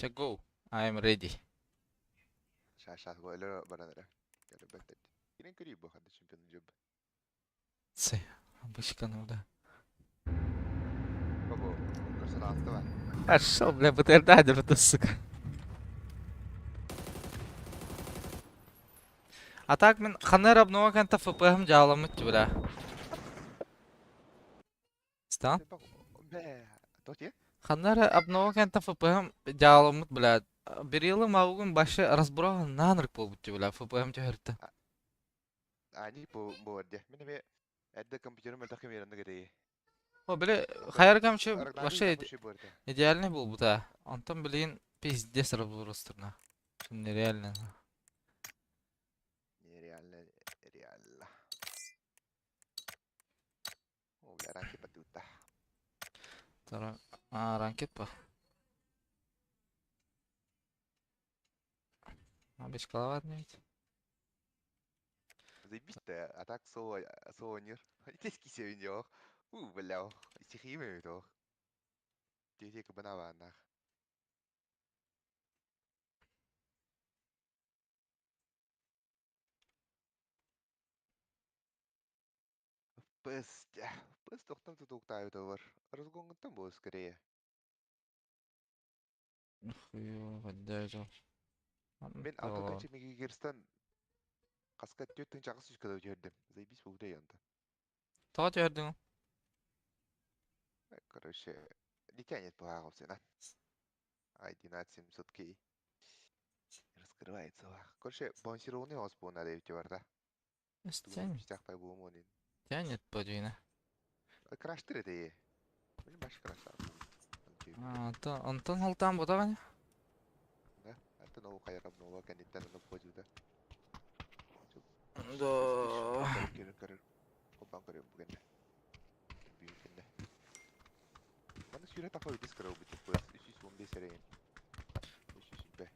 Чэ, go. I am ready. Сейчас, өлө баран эрэ. Көрбөт. Кирин көрүү бу ханна чемпион жоб. Цы, обычка ну да. Бабо, көрсө аста ба. Пошел, бля, БТР да, сука. А так мен ханер обнова кента ФПХ-м жааламмыт бля. Стан? Бэ, тоти? Ханнар обнова кента ФПХ-м жааламмыт бля. Берилы маугун башы разброға нанырк болбут бля ФПХ-м түһөртө. Ани бу бу де. Мен эме эдде компьютерим элтах кемеринде кереги. О, бile хайар камчы вообще идеальный был а. Антон, блин, пиздец разброс-турна. Нереально. Нереально, реально. О, бля, ранки патута. А, ранкет па. А, бешкалават ведь. Заебись-то, а так соло, соло нир. Тески севиньох. У, бля, стихи то. Тетя кабанава нах. Пэс, пэс тохтон тутуктаабыта бар. Разгонготтан буолуо скорее. Хуёво, Мен алта тыһыынча мегагерцтан хаска 4 800 кыда түһэрдим. Заебись буолбута янта. Тоҕо түһэрдиҥ? Короче, не тянет по сына. i9 700K. Раскрывается. Короче, балансированный ос буолуо надо эбит бар да. Тянет. Тянет подвина. Краштыр это. Баш краш. Антон халтаан ботаҕын. Да, это новый хайрам новый кэнниттэн ону входит. Да. Көрөр, холбоон көрөр бу гэннэ. Бүү кэннэ. Маны сүүрэ таха үтес көрөр бу типа 315 эрейин. 300 бе.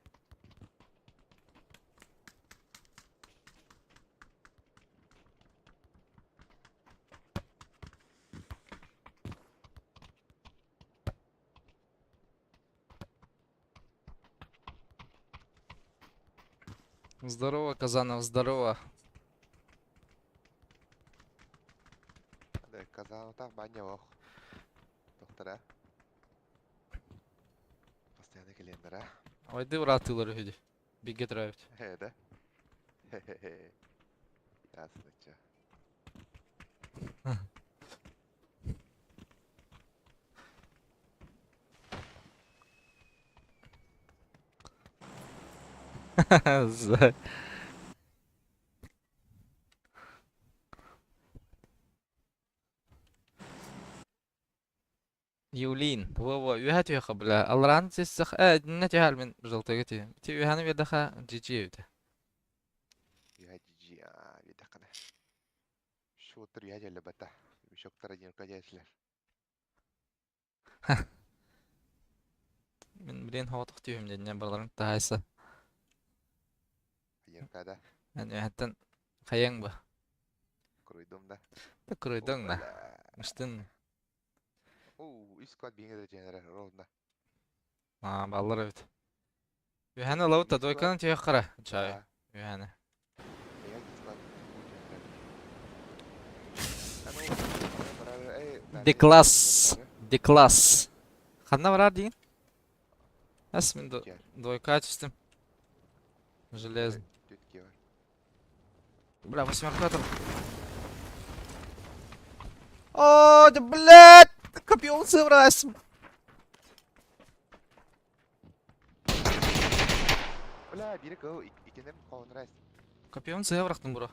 Здорово, Казанов, здорово. Да, Казанов баня ох. Доктора. Постоянно календара. Ойды уратылар үһү. Бигге травить. Хе, да? Хе-хе-хе. Ясно, чё. Юлин, во-во, үһэ түһэ бля. Алран сиссах, э, не түһэр мин желтыга ти. Ти үһәне бердаха GG үтэ. Юха GG, а, видақана. Шутер юха жэлэ бата. Мешоктар один кадяшлер. Мин блин хоотох түһүм дедне баларын тахайса. Один када. Мен үһәттен хайаң ба. Круйдум да. Та круйдың да. Мыштын. Оу, үс склад биңе женерер ровно. А, баллар эбит. Үһәне лаута двойканы түһэ кара. Чай. Үһәне. Декласс. Декласс. Ханна барар дейін? Әс мен двойка түстім. Железный. Бля, восьмерка там. О, да блядь! Копьем собрался. Бля, бири кыл икенем қолын Копьем цеврахтым, бро.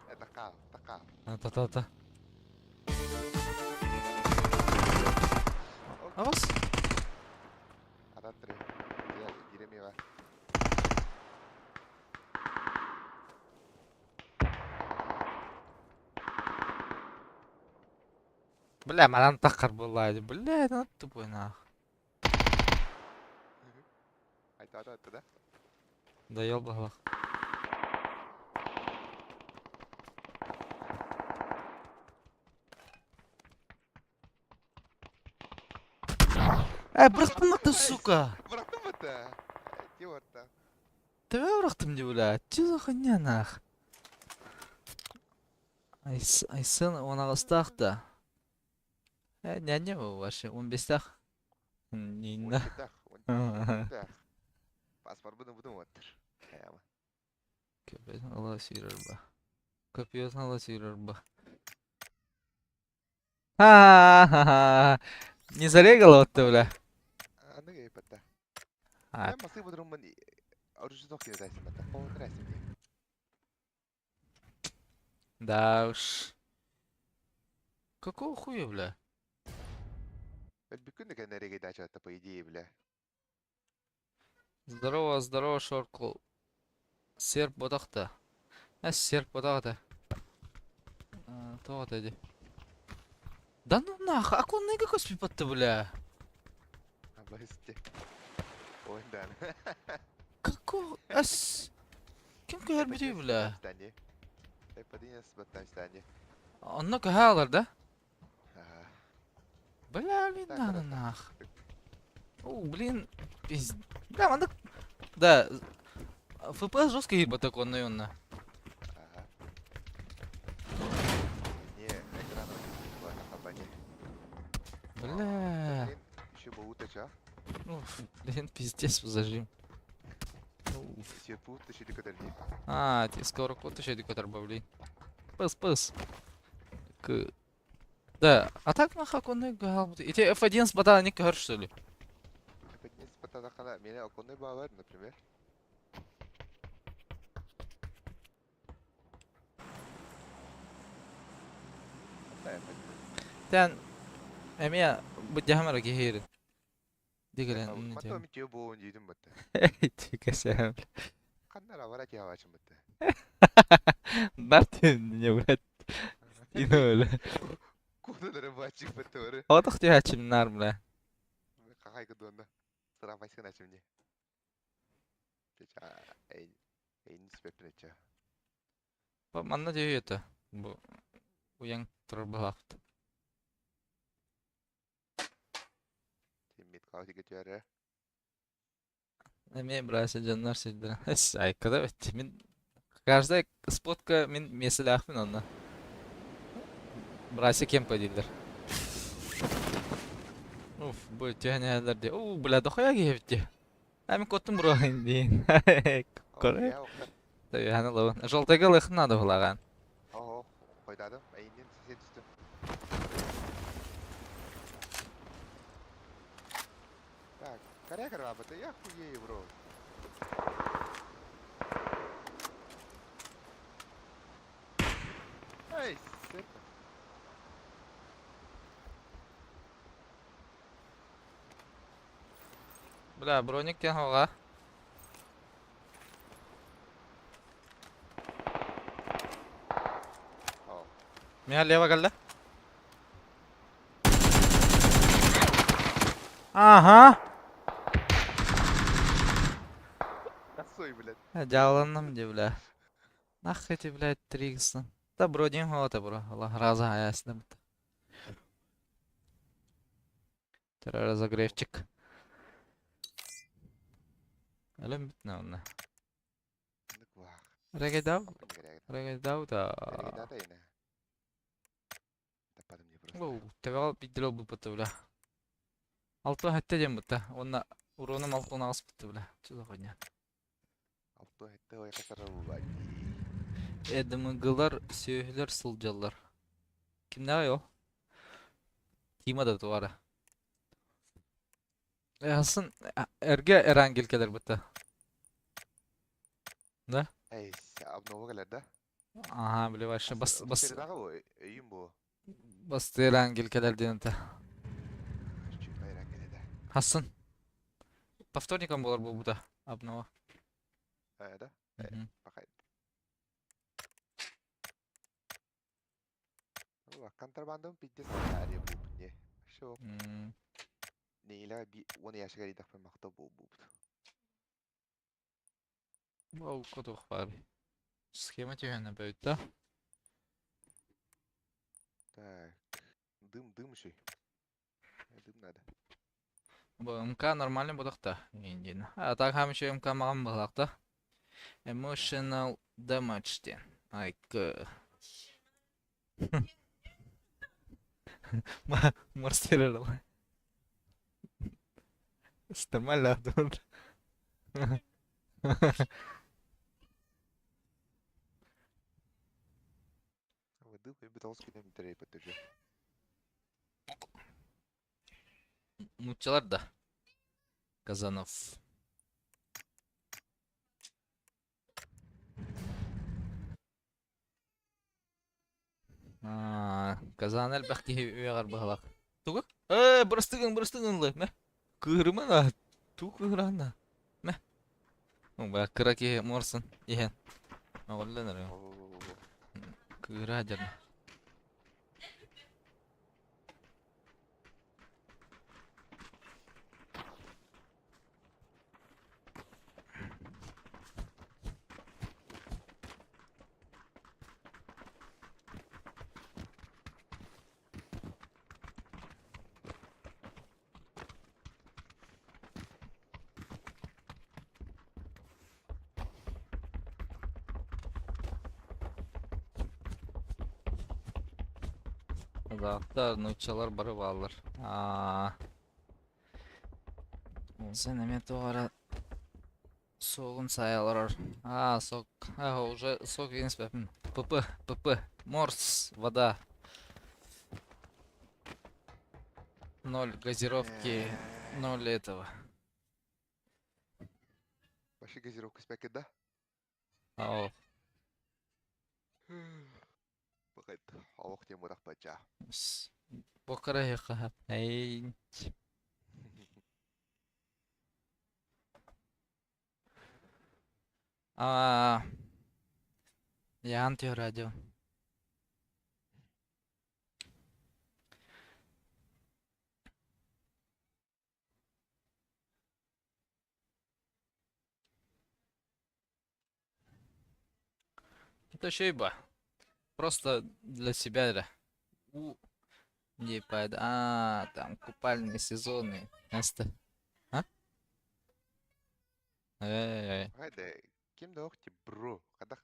Это кал, это кал. Та-та-та. Авас? Атан три. Биреме бар. Бля, манан таққар болайды. Бля, это тупой нах. Айта, айта, айта, да? Да ёлбалах. Бырахтым ты, сука! Бырахтым это. Тиорта. Тебя бырахтым дии, бля. Че за хуйня, нах? Айсен 18-таах да. Няня вообще, 15-таах. Нина. 17-таах. Паспорбын ылбытым уоттар. Хайама. Көпөтүн ыла сүүрэр ба. Көпүөтүн ыла сүүрэр ба. Ха-ха-ха. Не зарегала вот ты, бля. Аны гейпатта. А, Мен масы бұдырымын оружие кидайсың бата. Қолын да уж. Какого хуя, бля? Өлбүккүн да кэннэригэ дача по идее, бля. Здорово, здорово, Шоркул. Серп бодохто. Серп бодохто. Тоҕо дии. Да ну нах, а конныга көспүппэт бля. Абасте. Ой, да. Какого? Эс. Ким көһөрбүтүй, бля? Онно көһө да? Бля, блин, на нах. О, блин, пиз... Бля, маннык... Да, FPS жестко ебать такой, наверное. Ага. Не, экран хабане. Бля. Еще бы утача. Уф, блин, пиздец, зажим. Уф. А, ти скоро кот еще декотор блин. Пыс, пыс. К... Да, а так нахак он и Ити F11 бата не көр, что ли? F11 бата хана, меня оконный бавар, например. Тэн эмиэ быдьаһамара киһиэрин. Дигелен Мато ми тио буон дидим бата. Тикэсэм. Каннара вара тиа вачым бата. Мартин не блядь. Ино Куда бачик бата ore. Отох тиһачим нар бля. Какай кудонна. Сара вайска начим не. Ча эй эй спепнеча. Манна тиһүөтэ. Бу уяң турбалаахт. Тиммит каути кетүәрэ. Эме брася дьоннор сирдэрэ. Эс айкада бит. Мин каждая спотка мин меселээхпин онно. Брася кемпа дииллэр. Уф, бу түһэнээлэр ди. Уу, бля, дохуя киһибит. Ами коттум бро диин. Коры. Тайханы лабын. Желтыйга лыхын надо булаган. Ого, койдадым. Эйнин сесе түстүм. Так, каря карабата, я хуею, бро. Эй, сепа. Бля, броник тен хога. Меня лево галла. Ага. Косой, блядь. Дьааланным ди, бля. Нах эти, блядь, тригсен. Да бродин хота, бро. Аллах раза аясны. Разогревчик. Әлем битне онна. Регедав? Регедав да. Оу, тебел биддер бу бутта, бля. Алты хәтте дем бутта. Онна уроным алты ағыз бутта, бля. Что за хуйня? Алты хәтте ой касара була. Эдмгылар сүйүлөр сылдьаллар. Кимнэҕэй ол? Тима да туара. Хасын эргэ эрангел кэлэр бутта. Да? Эй, обнова кэлэр да? Ага, бля, вообще бас бас Өйүм бу. бас эрангел кэлэр диэн этэ. Хасын. По вторникам буолар буолбута обнова. Да? Пока. Контрабандам пиздец ария бу не. Шо. Нейле би оны яшыгар идахпын мақта бу бу. Вау, кодох бар. Схема түһэнэ бөйт да. Так. Дым, дым еще. Дым надо. Бу МК нормальный бодохто. Индин. А так хам еще МК маған быһылаахта. Emotional damage диэн. Айкы. Морстерер. Нормально. Нууччалар да. Казанов. Казан элбэх киһи үөҕэр быһалаах. Тугу? Ээ, бырастыгын, бырастыгын ылы. Мэ. Кыырыма да. Туу кыыраанна. Мэ. Бая кыра киһи морсын иһэн. Оҕоллон эрэ. Кыыра дьарна. Казахтар, нууччалар бары бааллар. Аа. Sen эмиэ туох эрэ суоҕун сайа олорор. Аа, сок. Аа, уже сок иниспэппин. ПП, ПП. Морс, вода. Ноль газировки, ноль этого. Вообще газировка спекет, да? Оо. Бакыт, олох диэн бырахпача. Бокара Эй. А, я антирадио. Это шейба. Просто для себя да. У не под. А, там купальные сезоны. Место. А? Эй, Хайде, ким да охти бро, хадах.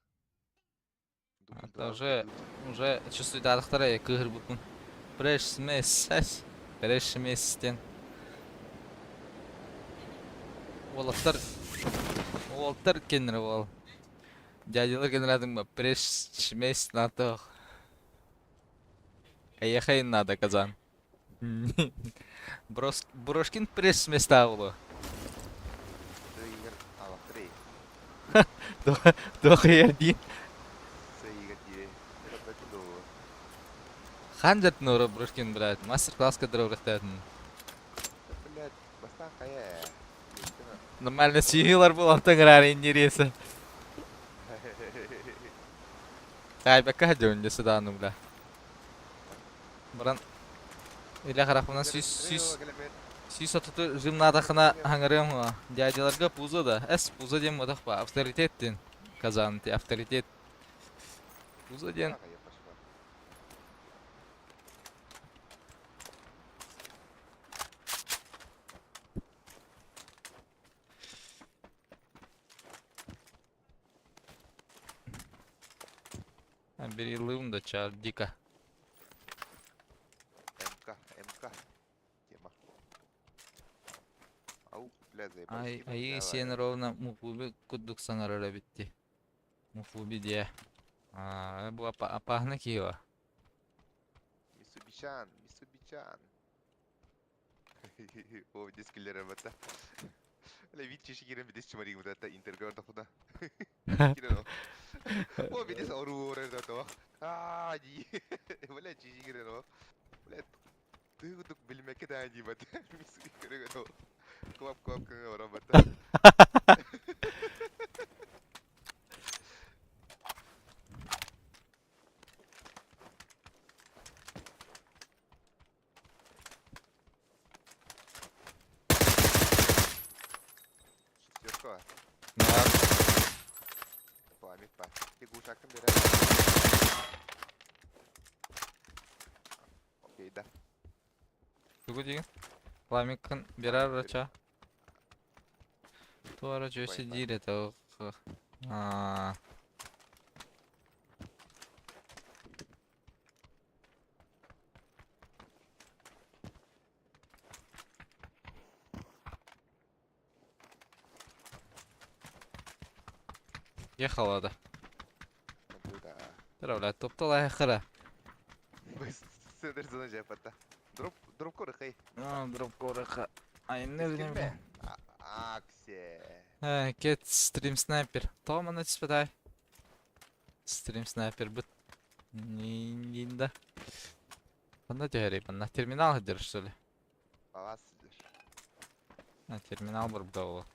Это уже уже чувствует арахтара кыһыр букун. Фреш смесь. Фреш сместен. Уолаттар уолаттар кеннер уол. Дядялар кеннер пресс смесь на Ехай надо, казан. Брос Брошкин пресс смесь таҕылы. Дохуя дии. Хан дьаттын Брошкин, блядь, мастер-класс кадроврахтаатын. Блядь, бастаан хайа. Нормально сиилар буолан таҥараары интереса. Таайбакка дьон сыдааны бля. Баран илэ харахпынан сүүс сүүс сүүс отуту жимнаатахына хаҥарыам дядяларга пузо да эс пузо диэн мутах ба авторитет диэн казан ти авторитет пузо диэн Бери да чар дико. МК, МК. Тема. Ау, бля, Ай, айыы сиэн ровно муфуби курдук саҥарара эбитти. Муфуби диэ. Аа, бу апаһына киһи Мисубичан, Мисубичан. О, дискиллер бата. Бля, вид чеши кирен бидес чумариг бата интергар тахуда. Кирен. О, бидес ору ору да. Аа, ди. Бля, чеши кирен. Бля, ты кудук билмеке да ди бата. Мису кирен. Клап клап кирен ора бата. Шестерка. Да. Пламя па. Ты глушаком берешь. Окей, да. Тугу диэн? Ламиккын биэрэр врача. Туора чүөсэ диир этэ. Аа. Ехала да. Бля, топтала хара. Сыдыр зона жапата. Дроп, дроп корыхай. А, дроп корыха. Айны билем. Аксе. Кет стрим снайпер. Тоҕо манна түспэтэй? Стрим снайпер быт. Нинда. Ханна түһэрий манна? Терминал сылдьар, что ли? Палас сылдьар. А, терминал барбыта буолуо.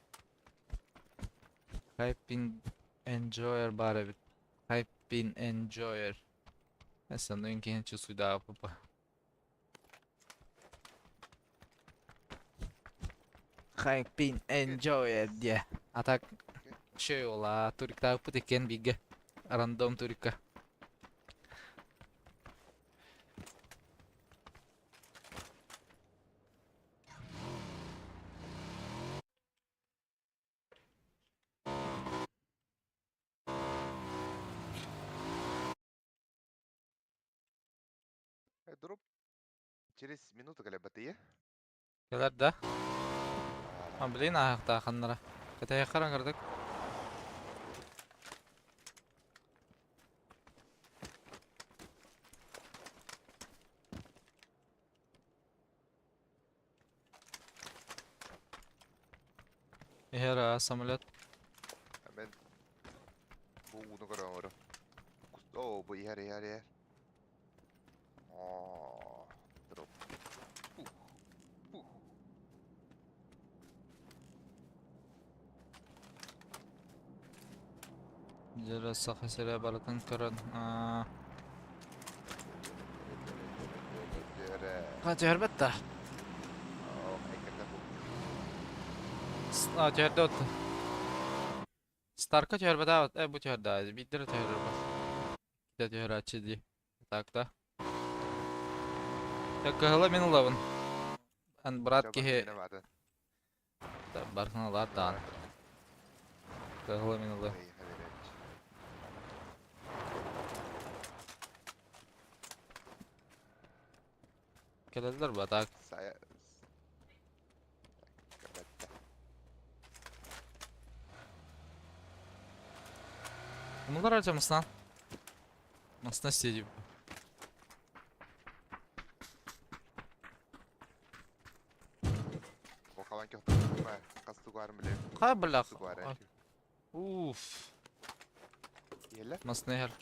Hyping Enjoyer баар эбит. Hyping Enjoyer. Эсэ, киһин чувствуйдаах папа. Hyping Enjoyer диэ. А так шөй ола туриктаахпыт иккиэн бииргэ. Рандом турикка. Дроп через минуту кэлэбэтийэ. Кэлэр да? А, блин, аахтааханнара. Кэтэһиэххэ кырдык. Иһэр самолет. Мен бу ууну көрөҥөрө. Оо, бу иһэр, иһэр, иһэр. Оо, дроп. Пух, пух. Дьэ, Саха сирэ барытын көрөн. Түһэрбэт да. А, түһэрдэ отtu. Старка түһэрбэт аабыт. Э, бу түһэрдэ. Биирдэрэ түһэрэр бас. Ките түһэрээччи дии. Так да. Кыһыла мин ылабын. Эн брат киһи барытын ылар даҕаны. Кыһыла мин ылыам. Кэлэллэр ба так. Умулар ачамысынан. Масына сидим. Хай бля. Уф. Масына иһэр.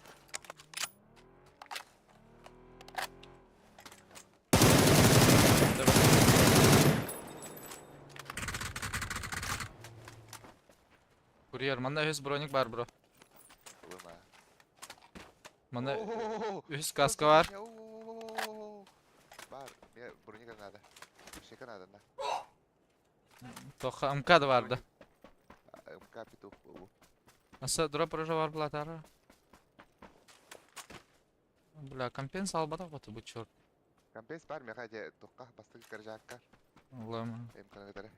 Курьер, манна үһүс броник бар, бро. Манна үһүс каска бар. Бар, мне броника надо. Шека надо, на. Тоха МК да бар да. МК петух был. Аса дроп уже бар булатары. Бля, компенс албатах баты бу черт. Компенс бар, меха де тоққа бастығы кіржаққа. Лама. МК-ны көтөрө.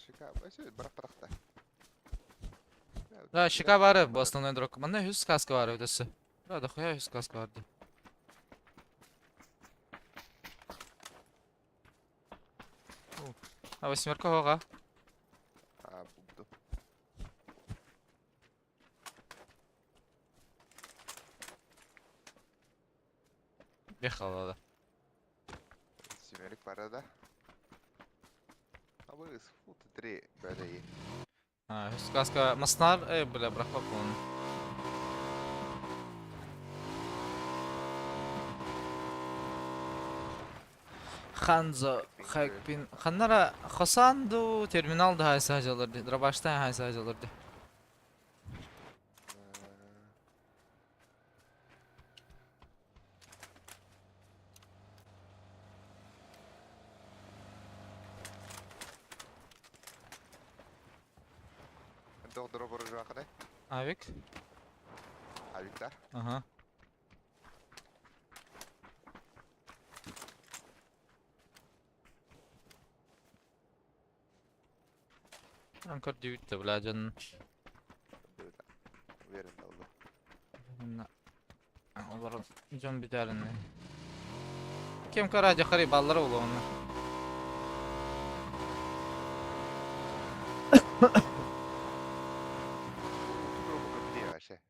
Шика, вообще бірақ бірақта. Да, щека бар бу основной дроп. Манна үһүс каска бар өтөсү. Да, дохуя үһүс каска бар ди. А восьмерка хога. А, буду. Ехала да. Семерик бар да. А вы фут три бәләй. А, үһүс каска маснар, э, бля, брахпап он. Ханзо, Хайкпин, Ханнара, Хосанду терминал да хайса жалырды, Дробаштан хайса жалырды. Авик? Авик да? Ага. Көрдүүбүт да бля дьон Уверен буолла. Олорон дьон бүтээриннэ. Ким карадя хари баллара улуонна.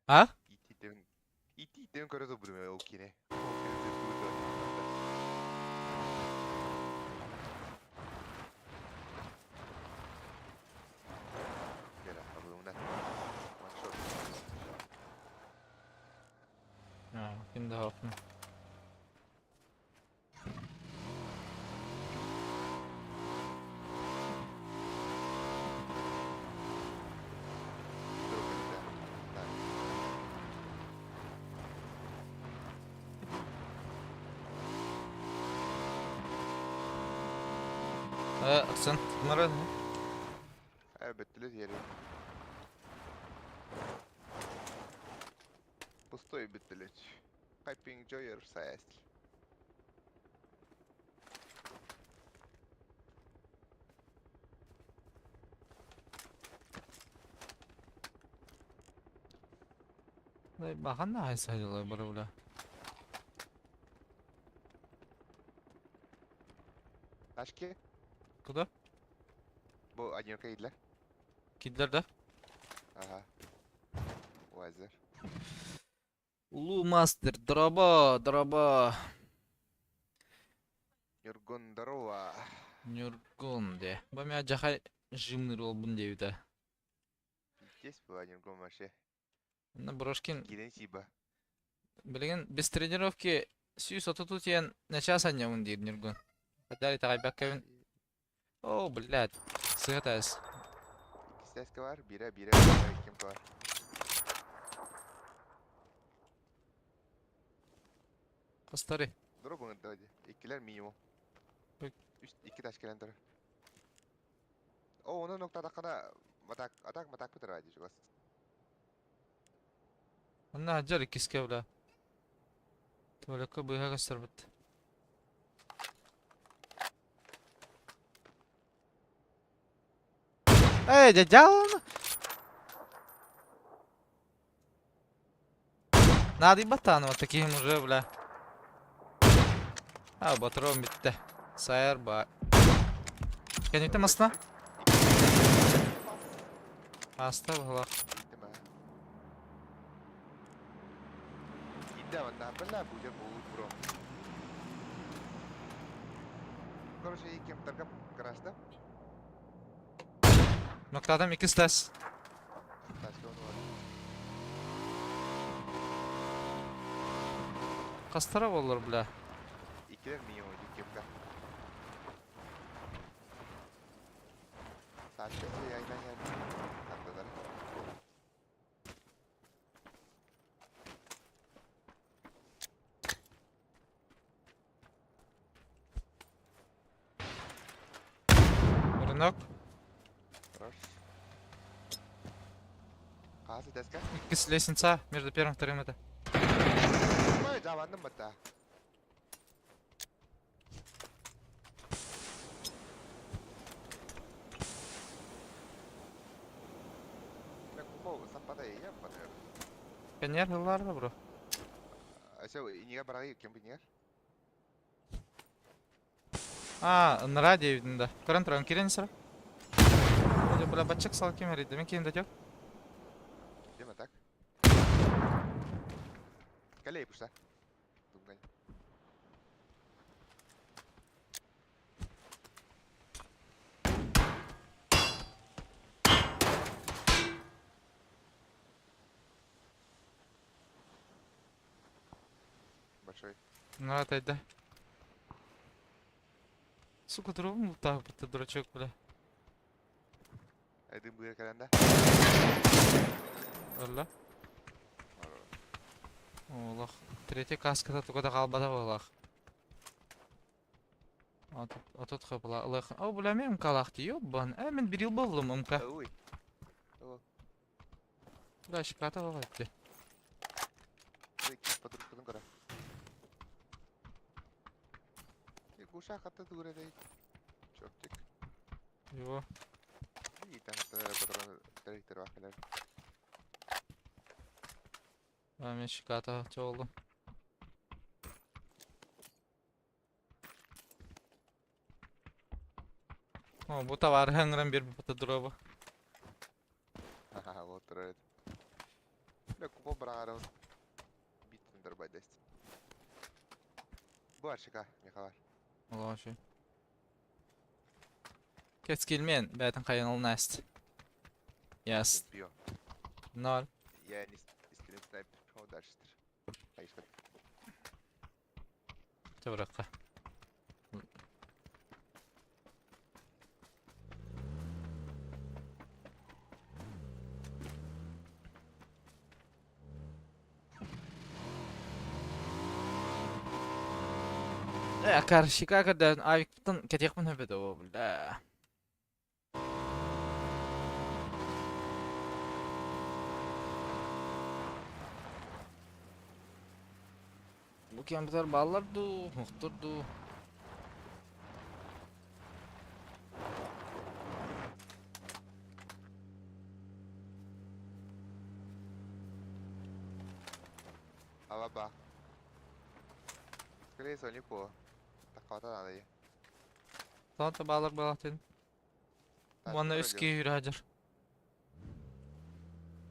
А? Итиитэн көрө турбутум ол киинэ. Ким да хоохпун. Акцент мара. Бөттүлэр yeri. Пустой бүттүлэр. Piping Joyer sayesinde. Бахан хайсайдылар бары бля. Ташки. Куда? Бу одинокка киирдилэр. Киирдилэр да? Ага. Уазер. Улуу мастер, дорообо, дорообо. Ньургун, здорово. Ньургун де. Бу эмиэ дьахай жимныр уолбун диэбитэ. Пиздец была Ньургун вообще. Онно Брошкин Киирэн сиба. билигин без тренировки 130 тиэн начаас анньабын диир Ньургун. Хадаар итэҕэйбэккэбин. О, блядь. Сыа таас. Иккистэскэ бар, бирэ, бирэ, бирэ, ким бар. Хастары. Дробун давайте. Иккилэр минимум. Үс, икки таш кэлэн турар. О, онон октаатаххына матак, атак матак бутар дии чугас. Онно сылдьар иккискэ бля. Туалекка быыһа көстөрбүт. Эй, дядя! Наадыйбаттаан вот таким уже, бля. А, батрон бүттэ. Сайар ба. Кэнниттэн масна? Аста быһылаах. Короче, кемтарга крашта. Ноктаатам иккис тас. Хастара буоллар, бля. Иккилэр минимум кемка. Саша яйдан яйдан. Рынок. Хорош. Хаас этэскэ. Иккис лестница между первым и вторым это. Ой, жабанным батта. Пионер ыллар да бро. Инига барайы кем пионер? А, нра диэбитин да. Көрөн туран кирен сыра. Бля, баччак сал ким эрийдэ? Мин киин да Идем так. Калей пушта. Дунгань. Большой. Нра тайда. Сука, другому лутал, дурачок, бля. Айдын быыр кэлэн да. Ылла. Олох. Третий каската туга да хаалбата буоллах. Отут хапла ылых. О, бля, мен мкалах ти, ёбан. Э, мен бирил боллум МК. Ой. Бля, шиката болайт. Подружкатын кара. Куша хатта тугура дей. Чертик. Его. Мен шиката чоолу. О, бу товары ыҥыран биэрбит дроба. Вот турар. Бля, купол быраҕарым. Биттен дорбайдаст. Бу аршика, Михалар. Олоочу. Кэскилмен бэйтин хайан ылнаст. Yes. Био. Ноль. Я не истрим снайпер. О, дальше. Хайышка. Чабыракка. Э, карщика көрдөөн авикпытын кэтиэхпин сөп этэ оо, бля. Бу кемпитер бааллар дуу, мохтор дуу? Алаба. Скорее всего, не по. Такого-то надо. Тоҕо бааллар буолаахтын. Уонна үс киһи үрэһдьэр.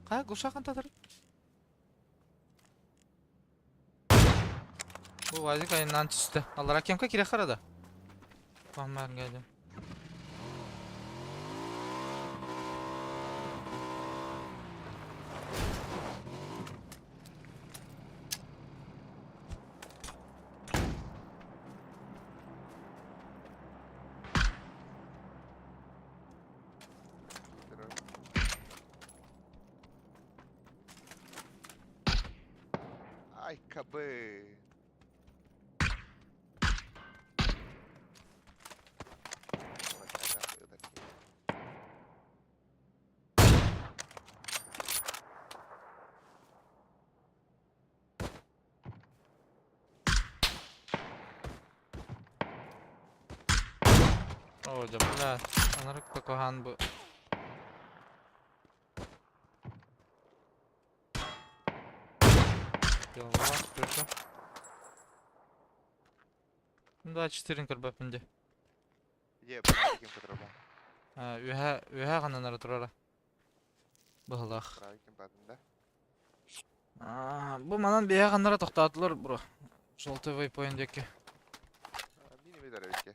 Хайа Гуша хантатар? Бу Вазик айыннан түстэ. Аллара кемка кире харада. Баммар geldi. Ай, кабы. Оо, дьэ, бля, анарык такохан бу. Делала, крыша. 24 көрбөппүн дии. Е, правикин потроба. Үөһэ үөһэ ханнанара турара. Быһылаах. Правикин бадында. Бу манан биэһэ ханнара тохтоотулар бро. Желтый вейпоинт диэки. Мини видар эбитке.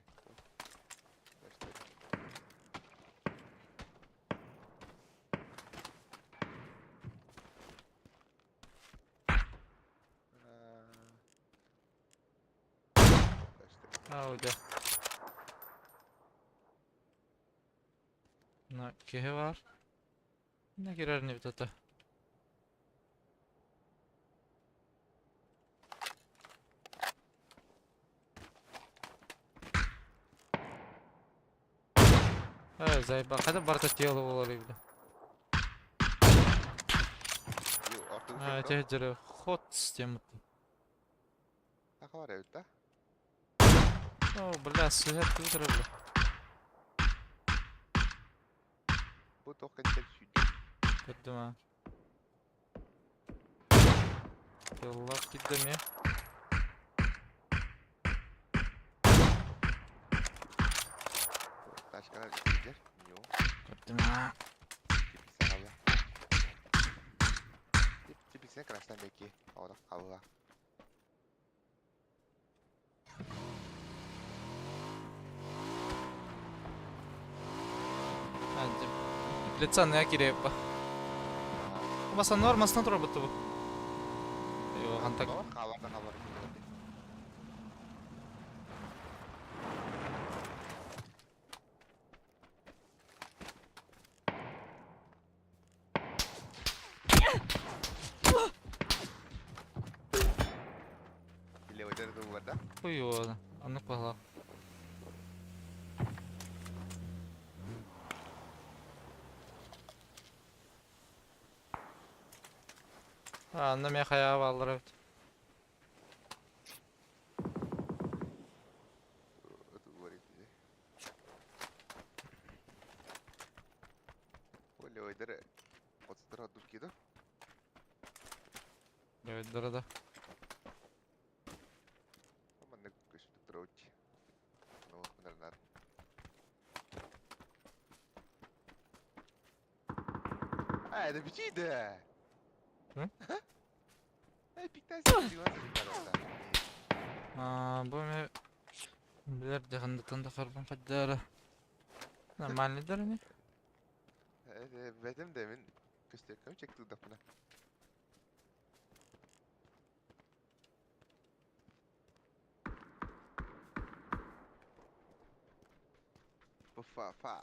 Ауди. На киһи баар. Не кирэр нибит Э, зайба, хайда барыта тело буолар эбит. Теһдьэрэ ход системата. Саха бар эбит да? О, бля, сыһар туутара бля. Бу туох кэнниттэн сүүрдэ. Көрдүм аа. Теллах киирдэ эмиэ. Тачкалар сүүрдэр. Ньоо. Көрдүм аа. Типиксэ хаалла. Типиксэ красна бэки. Оҕо хаалла. Лица кириэппа. Баса нормасына турар бу. Йоо, хантак. Хаалар да хаалар. Левый бар да? Хуёво. Аннык баһылаах. Анна мен хайаға баллар эбит. Хайдары 33 дук киду. Дойдура да. Маннык көстүк турауччи. Ну, мынарнар. А, это бичиде. Эй, пиктайся, Бу эми билэр дьаһандытын да харбын хайдара. Нормальный дар ини. Бэтим да мин көстөккөм чектудаппына. Фа фа.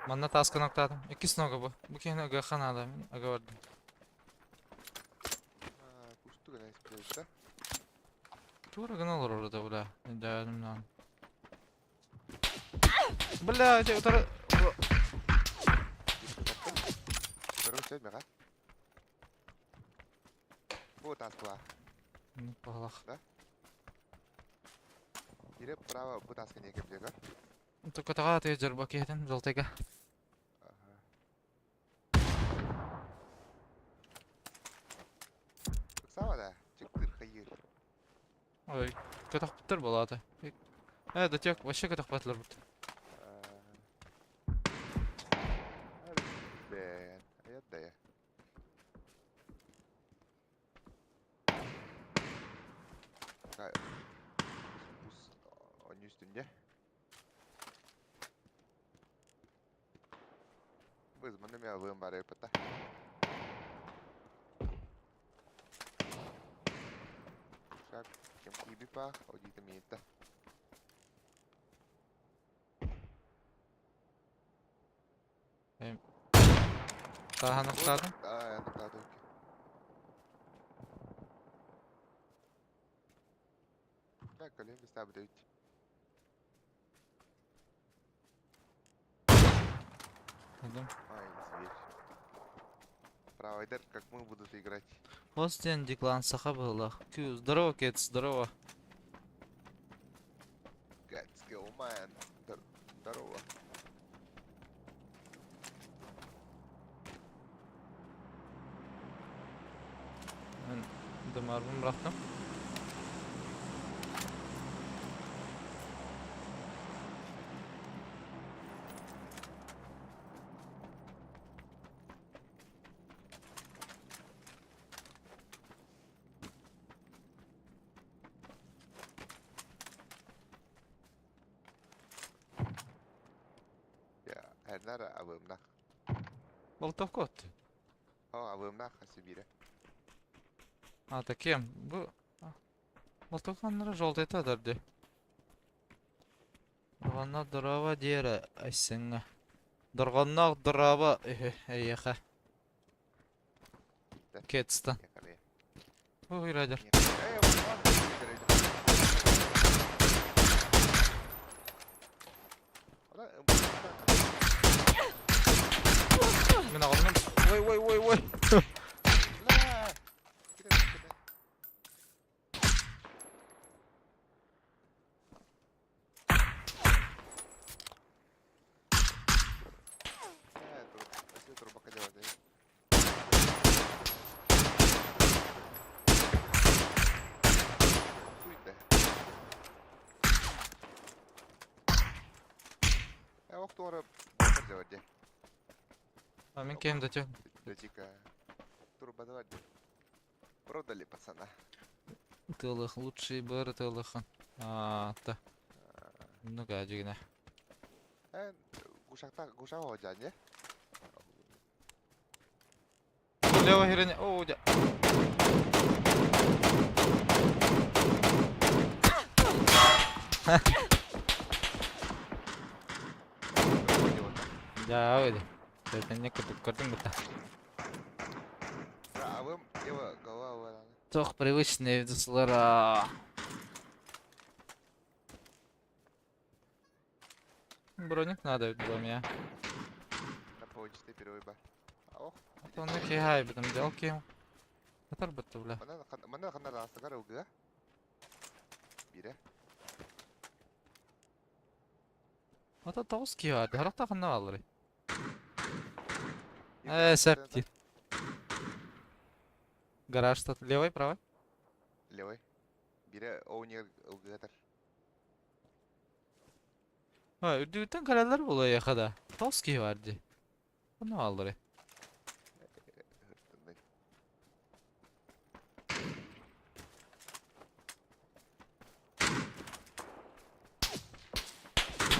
Манна тааска ноктаатым. Иккис нога бу. Бу киһини ыгыахха наада. Мин ыга бардым. Кустук гына испиэбитэ. Тура гына олорор да бля. Өйдөөдүм даҕаны. Бля, эти утары... Көрүҥ мега. Бу таас була. Пахалах. Да? Ире право бу тааска не кэбдиэгэр. Тукатаҕа тыа дьарба киһитин жалтайга. Ыксаба да, чыктыр хайыр. Ой, көтөхпүттэр буолаата. Э, да тек вообще көтөхпөтүлэр бут. Бэн, аят да я. Ус, онньу үстүнде. Быз, маны мен алыым бар эпата. Шаг, кем киби па, одита миитта. Тааһан охтаатым. Аа, охтаатым. Так, колем бистабы. Ай, зверь. Правайдер, как мы будут играть. Хостен Диклан саха быһыылаах. Күү, здорово, Кет, здорово. Let's go, man. Здорово. Мен дымарбын бырахтым. Я, эрнара абымнах. Болтовка отты. О, абымнах асибире. А, таким. Бу... Болтовканнара жолтайта дарды. Дорҕонноох дорообо диэри айсыҥҥа. Дорҕонноох дорообо үһү эйиэхэ. Кетстан. Ой, Радер. Мин аҕалным. Ой, ой, ой, ой. А мин кем да Продали пацана. Тылых лучший бары тылыхын. А, та. Ну га, дьигинэ. Гушакта гуша оджане. Лево херня. О, дя. Да, выйди. Это не көрдүң быта. Тох привычный видеолара. Броник надо было мне. На почте первый ба. Ох. А то ну кихай битам делки. Атар бытты бля. Мана хана растагар уга. Бире. Ата тоғыз кихай. Характа ханна алыры. Сөп диир. Гараж левой, правой? Левой. Бире оунер ылгыгатар. Ha, үрдүгүттэн кэлэллэр буолуо эйиэхэ да. Тоҕус киһи баар дии. Онно баалларый?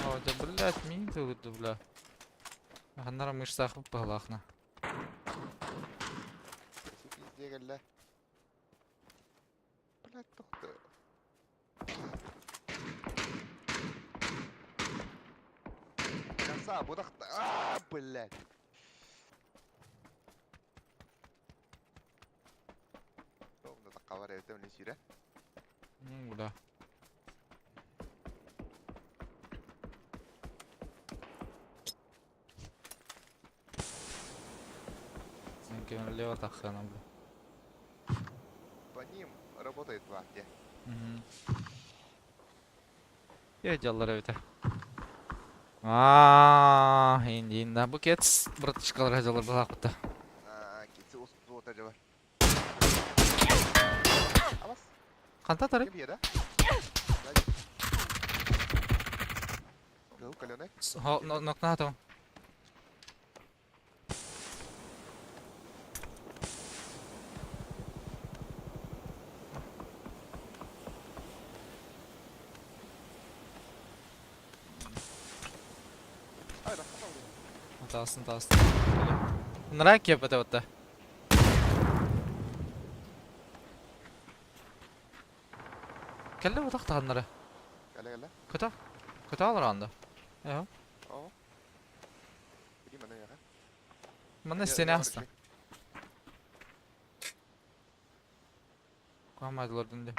О, да блядь, мин тылырды, бля. Ханнара мышцах быһылаахна. Пиздец кэллэ. Блядь, тохто. Коса, будах... А, блядь. Ровно таккалар эбитэ мин сире. Ну, бля. Лево таххана, бля. По ним работает вахте. Я дьаллар эбитэ. Аа, индиинна. Бу кец братишкалар дьаллар былаахпыта. Аа, кетсе оспут бар. Абас. Ханта тары? Ким да? Гыл, каленый. Нокнатом. Таасын, таасын. Ныраа киэпэтэ батта. Кэллэ бутах таһыннара. Кэлэ кэлэ. Көтө. Көтө алар анда. Эһо. Оо. Иди мана яха. Манна стене аста. Куамадылар дүнде.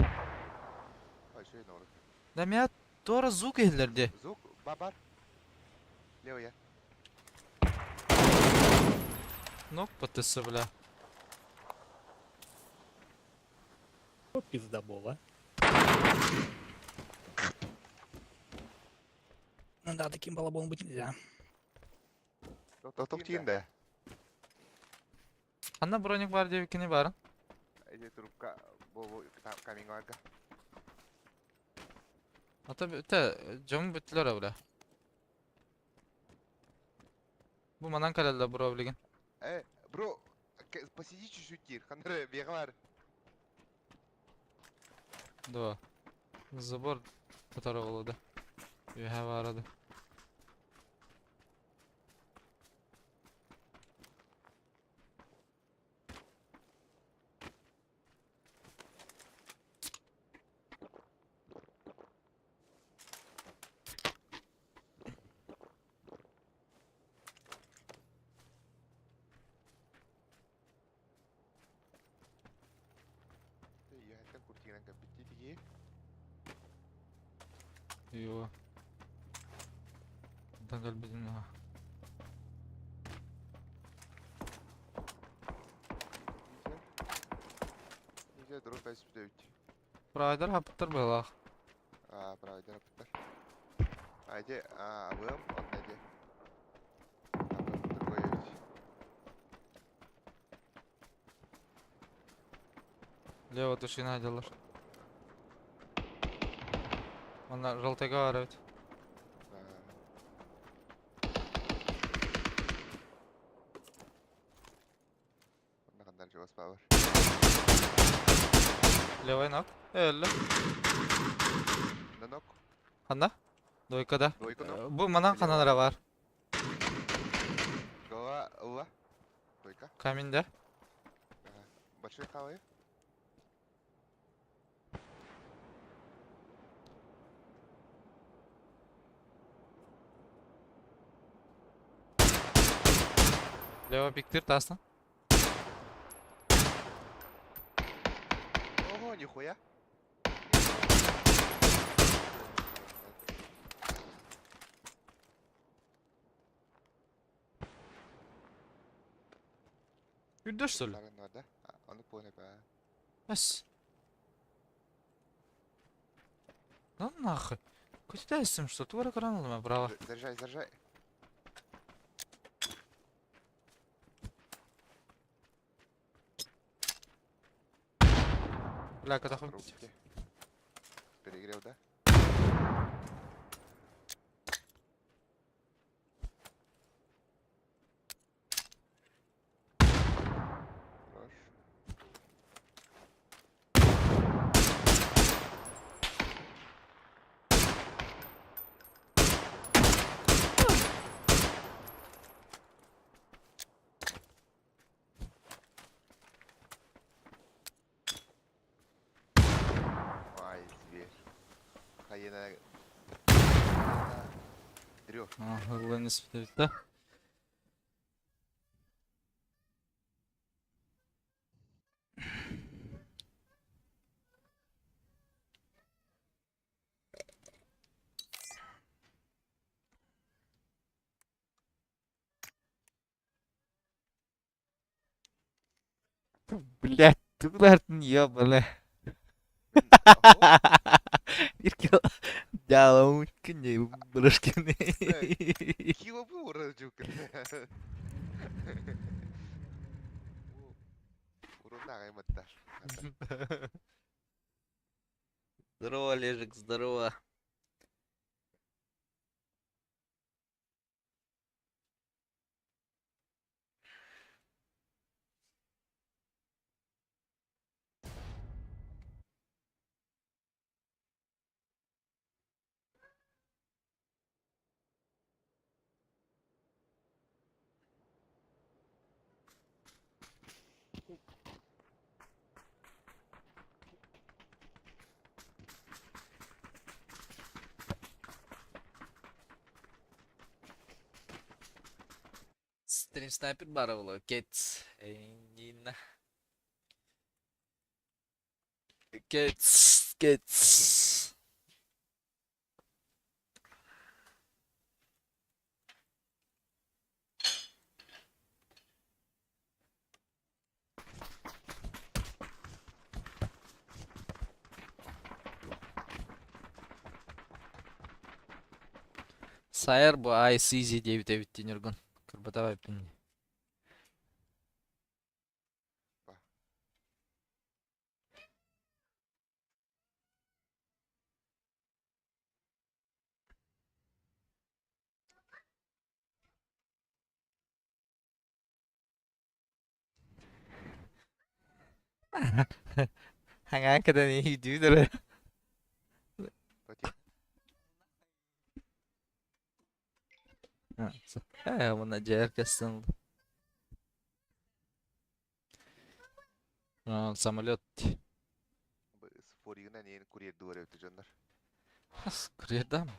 Да меня тора звук иһиллэрди. Звук бабар. Левая. Ну, ПТС, бля. О, пиздобола. Ну да, таким балаболом быть нельзя. Тохтох тиин да. Ханна броник бар диэбиккини кини барын? Эти трубка бу каминг. Ата бүтэ дьон бүттүлэр бля. Бу манан кэлэллэр бро билигин. Бро, посиди чуть-чуть тир. Ханнары бега. Да. Забор которого болду. Үһэ барады. Яһаттан куртигынан капитти тиги. Йо. Онтон кэлбитин Нельзя дрон 59. Прайдер хапыттар былах. А, правда, раптар. А, где? А, АВМ, он где? АВМ другой ведь. Лево тушина делар. Манна желтыйга бар эбит. На хандар жуас бар. Левый ног. Элле. Нанок. Ханна? Двойка да. Двойка ног. Бу манан ханалара бар. Голова, ла. Двойка. Камень да. Ага. Большой хавай. Лево пиктир тастан. Ого, нихуя. Үрдөш что ли? Да? Аны понял, ба. Эс. Да нахуй. Куда что? Тура кранула право. Заряжай, заряжай. Бля, катахым. Трубки. Перегрев, да? Хорош. Ай, зверь. Хайена. Дрё. Ылын да. Блять, тулартын ёбаный. Иркил дялом күнне бұрышкины. Кило был жук. Урунага айматта. Здорово, Олежек, здорово. Стрим снайпер барывала. Кет. Эйнина. Кет. Кет. Сайр бу ICZ 9 тенергон. Кырбатавай пин. Hangan kadar gidiyor. Мына жер кестен. Самолет. Форигынан yeni курьер дуар өтө жондар. Курьерда mı?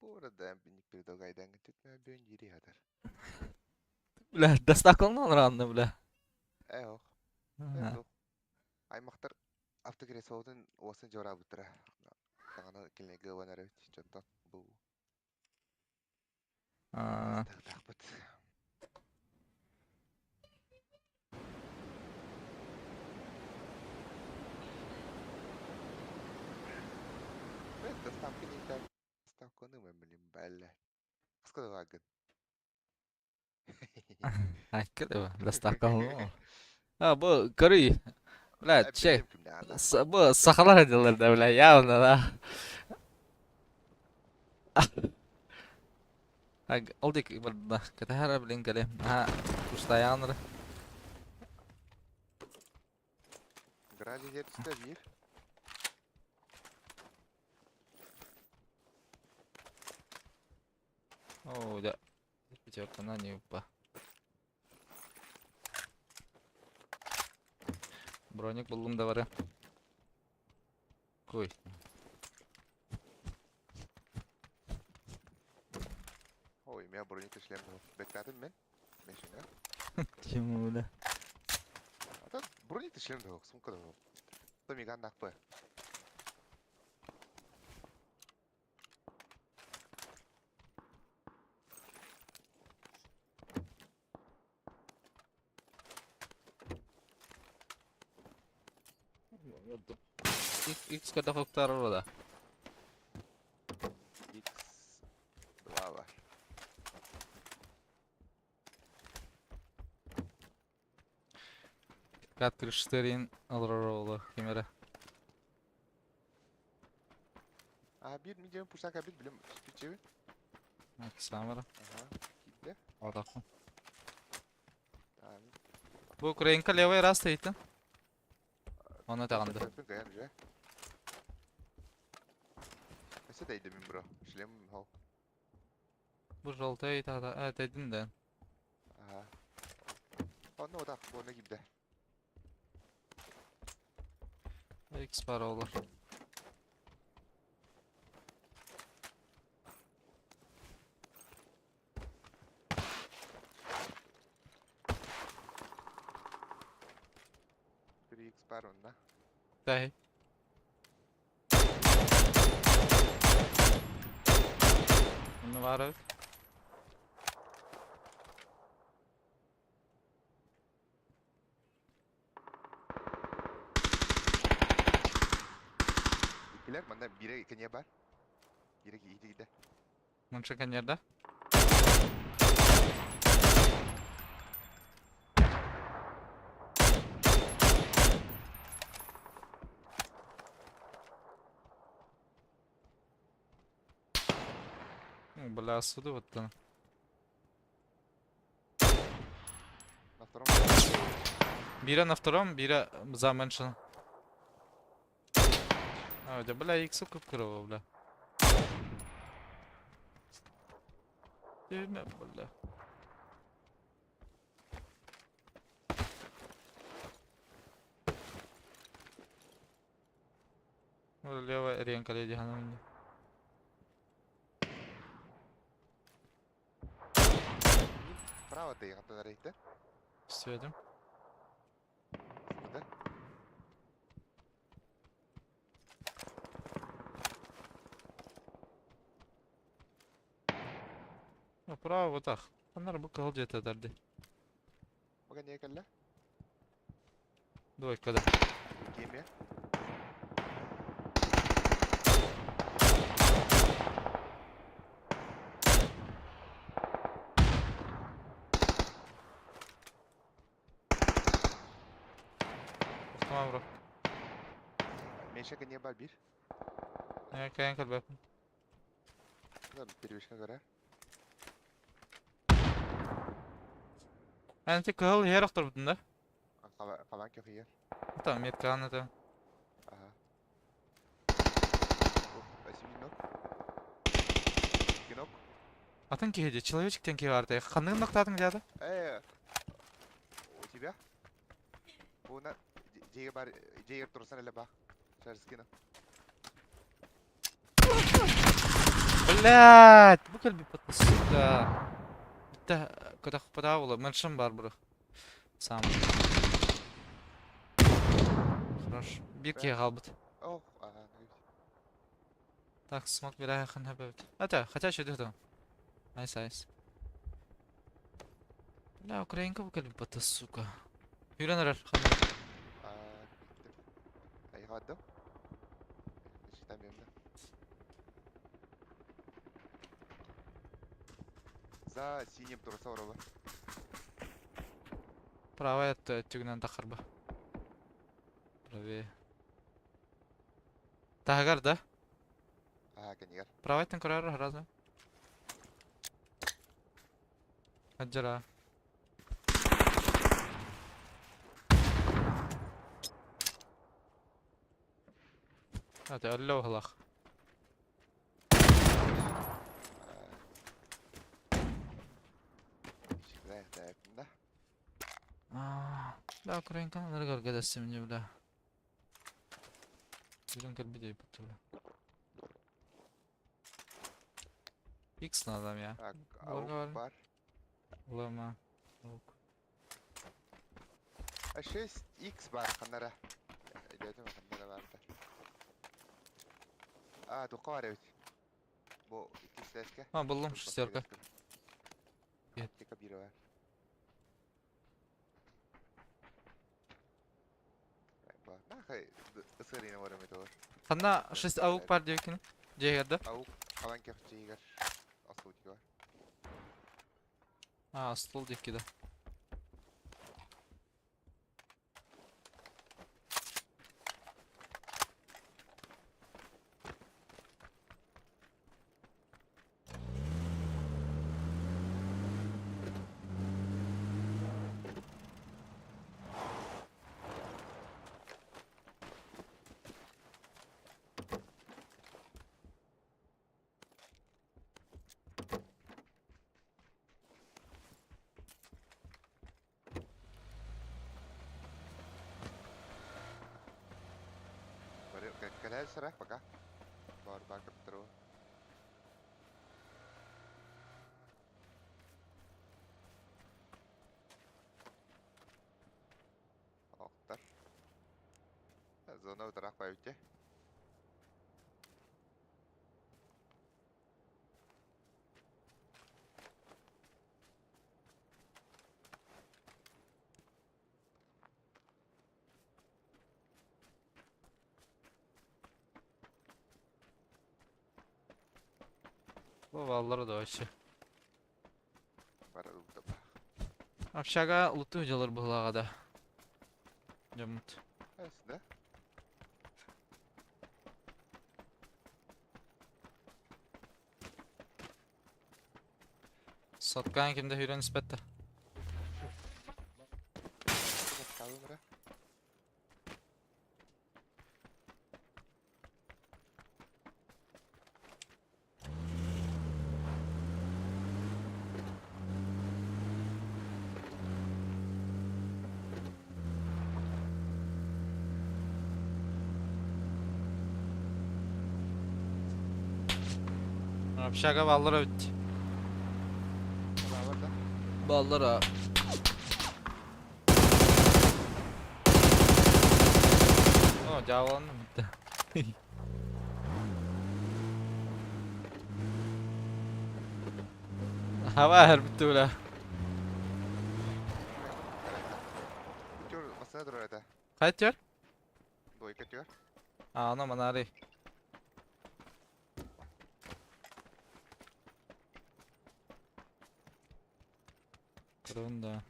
Bu arada binlik bir dogaydan gitme bön yeri hadar. Бля, доставкалынан ранны, бля. Эох. Эох. Аймактар автогресоотун осын жора бутра. Тагана келне гыванар өт жонтон бу. Тагтакпыт. Мен доставка не так. Доставка ну мен билим бәлле. Кыска да Айкы доставкалынан. А, бу, көрүй. Бля, че, бу сахалар эдилер да, бля, явно, да. Олдик барда. Катахара блин кале. А, кустаяныр. Гаражы жер түсті bir. О, да. Пятерка на не упа. Броник булдум да бары. Кой. Ой, мен броник шлем бектадым мен. Мешин, Чему, бля? А броник шлем да, сумка да. То миган накпы. X kadar koktar orada. X 2 var. Кат крыштерин олорор оҕолор ким эрэ. А биир мин дьиэм пушака бит билим түспүтчэбин. Самара. Ага. Киирдэ. Одаху. Так. Бу Украинка левый раз стоит. Оны тағынды. Көппүн кайан уже. Өссө тайды мин бро. Шлем хол. Бу желтый тада. Э, тайдын да. Ага. Онно отақ, онно киирдэ. X бар олар. 3x бар онно. Дай. Онно баар эбит. Иккилэр манна биирэ кэньэ бар. Биирэ киһи Мунча кэньэрдэ. Бля, суды оттан. На втором. Биирэ на втором, биирэ за меншин. А, да, бля, икс кып-кырова, бля. Бля. Ну, левая ренка леди Ганамини. Право ты, хатан рейте. Светим. Да? Ну, право вот так. Анар бу кыл где-то дарды. Мага не кэллэ? Двойка да. Кемия. Tamam bro. Меньше не бар бир. Я кайын кэлбэппин. Да, перевешка гора. Эн ти кыһыл иһэр охторбутун да? Калан көхүйер. Там метканы это. Ага. Спасибо, Кинок. Атын киһи дии, человечектен киһи бар дии. Ханныгын ноктаатыҥ дьаада? У тебя? Уна жеге бар, жеге турсан эле бак. Шарскина. Блядь, бу кэлбит сука. Битте көтөх пытаа меншин бар бу. Сам. Хорош. Биир киһи хаалбыт. Ох, ага. Так, смок бирää хын хэбэбит. Это, хотя еще там. Найс, найс. Бля, украинка бу кэлбит бата, сука. Юрен эрэр, ханна. Ай, хаддым. Считаем да. За синим турса ороба. Правая түгүнэн тахарба. Правее. Тагар, да? Ага, кенигер. Правайтын көрөр разве? Аджара. Это алло хлах. Да. Да, украинка наргар гадасым не бля. Жүрін кірбедей бітті. X надо я. Так, аук бар. Лама. Аук. А 6x бар қанара. Дедім қанара бар. А, тоққа бар эбит. Бу икки стэске. А, буллум шестерка. Аптека бири бар. Ысырыйна бар эмети бар. Ханна 6 аук бар диэкин. Дьиэгерде. Аук алан кехчигер. Асылыки бар. А, стол диэки да. Кэлээр сара пока. Бар бар кыптыру. Охтар. Зона утарах байбытте. Бу баллара да вообще. Бара ылта. Общага луту дьалар быһылаҕа да. Дьоммут. Эс да? Соткаан кимде хүрэн испэттэ. Калымра. Общага баллара бүт. Бар да. Баллара. О, дьаабаланным бүттэ. Хаба бүттэ бля. Түр басына турар это. Хайт төр? Двойка түр. А, ана манары. Көрөн да.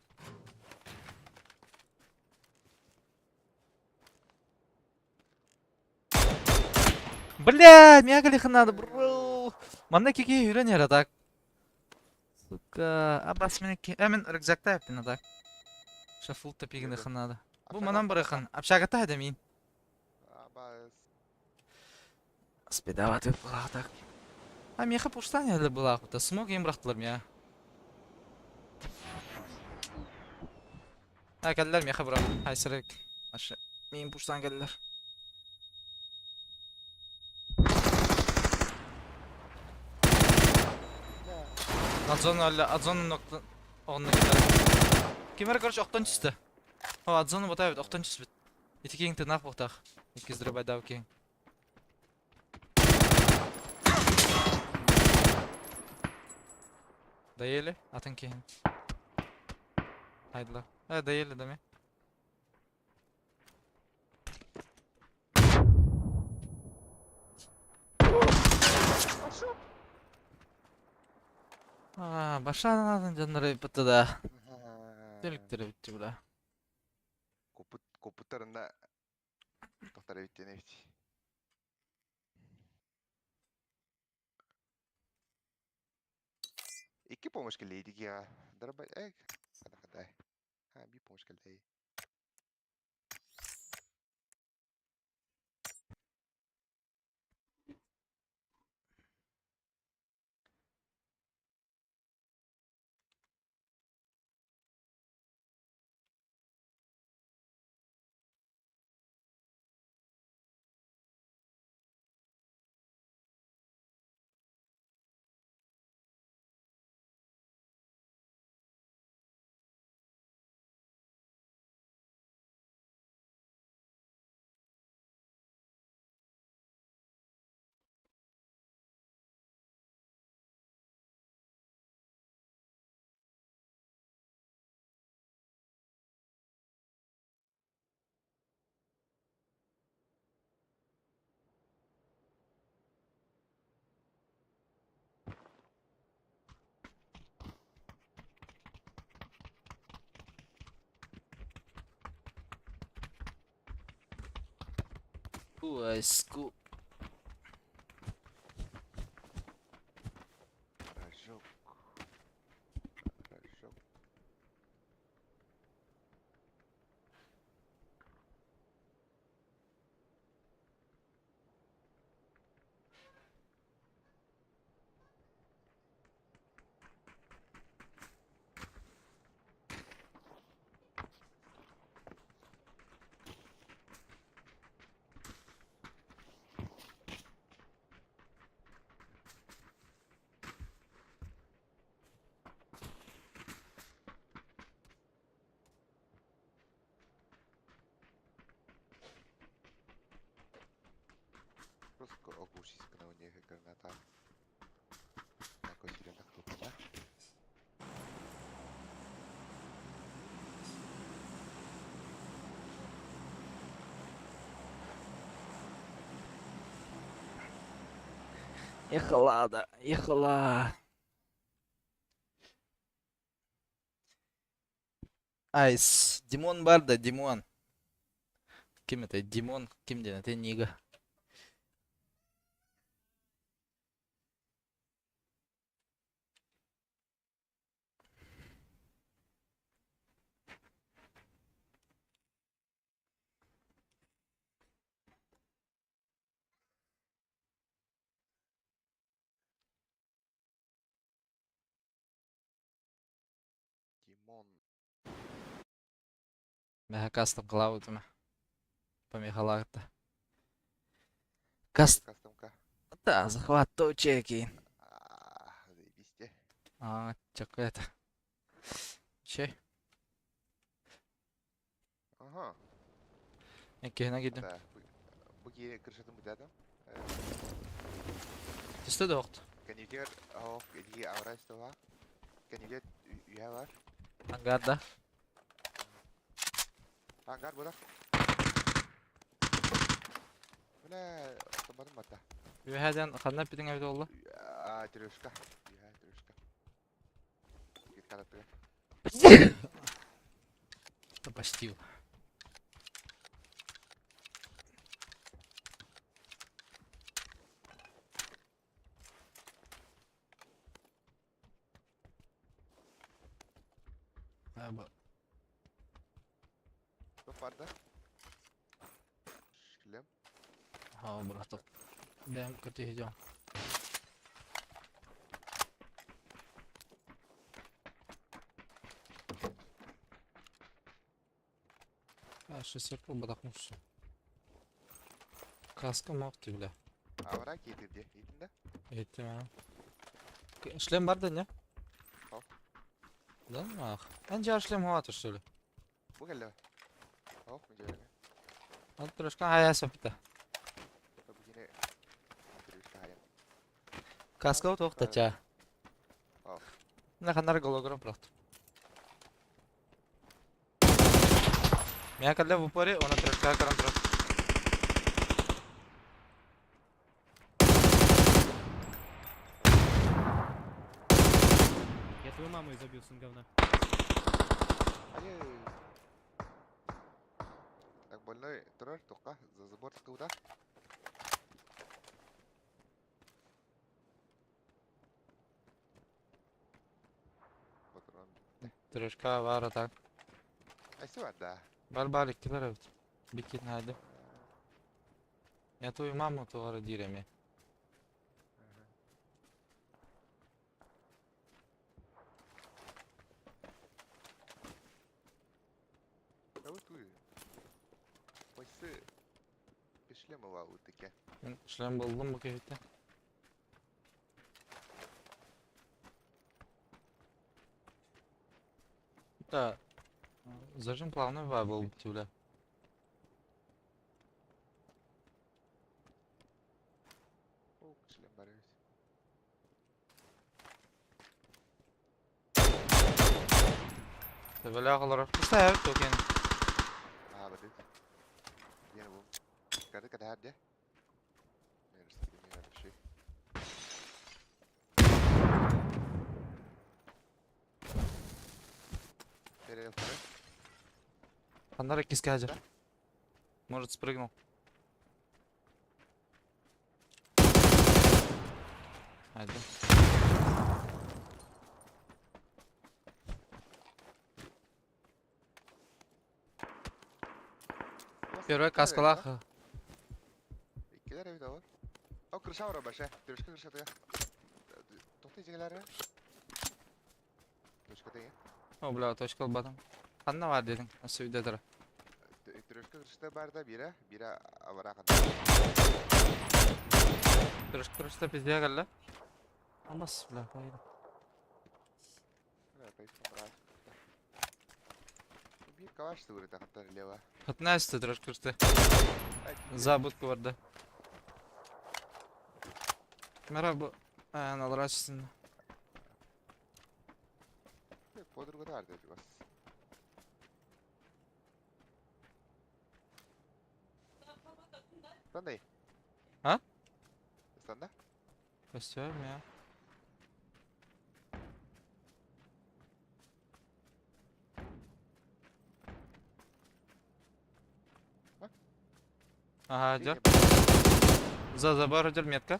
Бля, мягалиха надо, бро. Манна кики үрен яра так. Сука, абас мен ки. Ә мен рюкзакта яптын так. Шафул тапигин надо. Бу манан барыхан. Общагата да мин. Абас. Спидават была так. А меха пуштан әлі была хута. Смог им брахтылар мя. Ha geldiler меха бра. Хайсырык. Ашы. Мин пуштан geldiler. Адзон әлі Адзон нокта онны кетер. Кемер короче оқтан түсті. О, Адзоны ботай бит, оқтан түс бит. Итикең тынақ боқтақ. Иккиздір байдау кең. Доели? Атын кейін. Хайдылар. Э, доели да ме? А, башадан жаннары бітті да. Деліктері бітті бля. Копут копуттарында тохтар биттен эбит. Икки помощь келейдик я. Дарбай эг. Хада хада. Ha bir помощь келди. Уайску. Рожок. Рожок. Ехала да, ехала. Айс, Димон бар да, Димон. Ким это? Димон, ким диэн это Нига. Димон. Мэһэ кастом кылаабытым. Помехалаахта. Каст... Кастомка. Да, захват точки. Заебись те. А, чакка это. Чей? Ага. Эккиһинэ киирдим. Да. Бу киһи крышатын бүтәдім. Түстэ да охт. Кэннигэр оох итии аварай стола. Кэннигэр үйэ бар. Ангарда. Ангар була. Бля, тобадым батта. Үөһээден ханна эппитиҥ эбит буолла? А, трешка. Үйэ трешка. Кит караттыга. Почти. Топ бар да? Шлем. Ха, браток. Бэм көтүһү А, шестерка бадахмуш. Каска мох бля. Авара кетирди. Итин да? Еттим а. Шлем бар да не? Хо. Да ах. Анжа шлем хватит что ли? Бу келле. Ох, мен Ал трешка хая сапта. Бу кини трешка хая. Каска тоқта ча. Ох. На ханар голограм просто. Меня когда в упоре, он трешка каран трешка. Я твою маму изобил, сын говна. Ай. Так, больной турар, тоққа, за забор куда? Патрон. Трешка var так. Айсы бар да. Бар бар иккилер эбит. Бикин хайды. Я твою маму тугара диреме. Да вот туй. Ойсы Пешлемова утыке. Мен шлем булдум бу кehitте. Да. Зажим плавный бар был тюля. О, шлем бар эбит. Төбөлөөх олорор. Куста эбит токен. Аа, бадыт. Диэн бу. Кады кадаар де. Мен вообще. Пере Аннара киска хажар. Может спрыгнул. Айда. Первый каскалах. Иккилер эбит ол. О, крыша бар баша. Төшкө крыша тыга. Тохты жигелери. Төшкө тыга. О, бля, точка албатым. Ханна бар дедиң. Асы үйдө тура. Төшкө крышта бар да бира, бира авара канда. Трешка крышта пизде келле. Амас, бля, койду. Бля, кайф брат. Бир калаш тугур тахтар лево. 15 трешка крышта. За будку бар да. Merhaba. Аналар açsın. А? Костер меня. Ага, идет. За забор идет метка.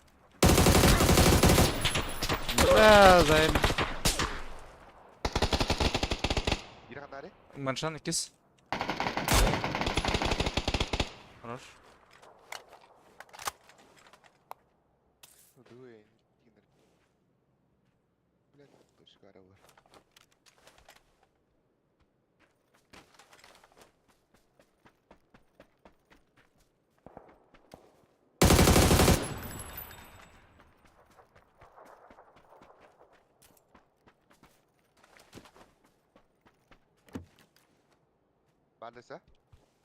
Бля, заеб. Маншан кис. Хорош.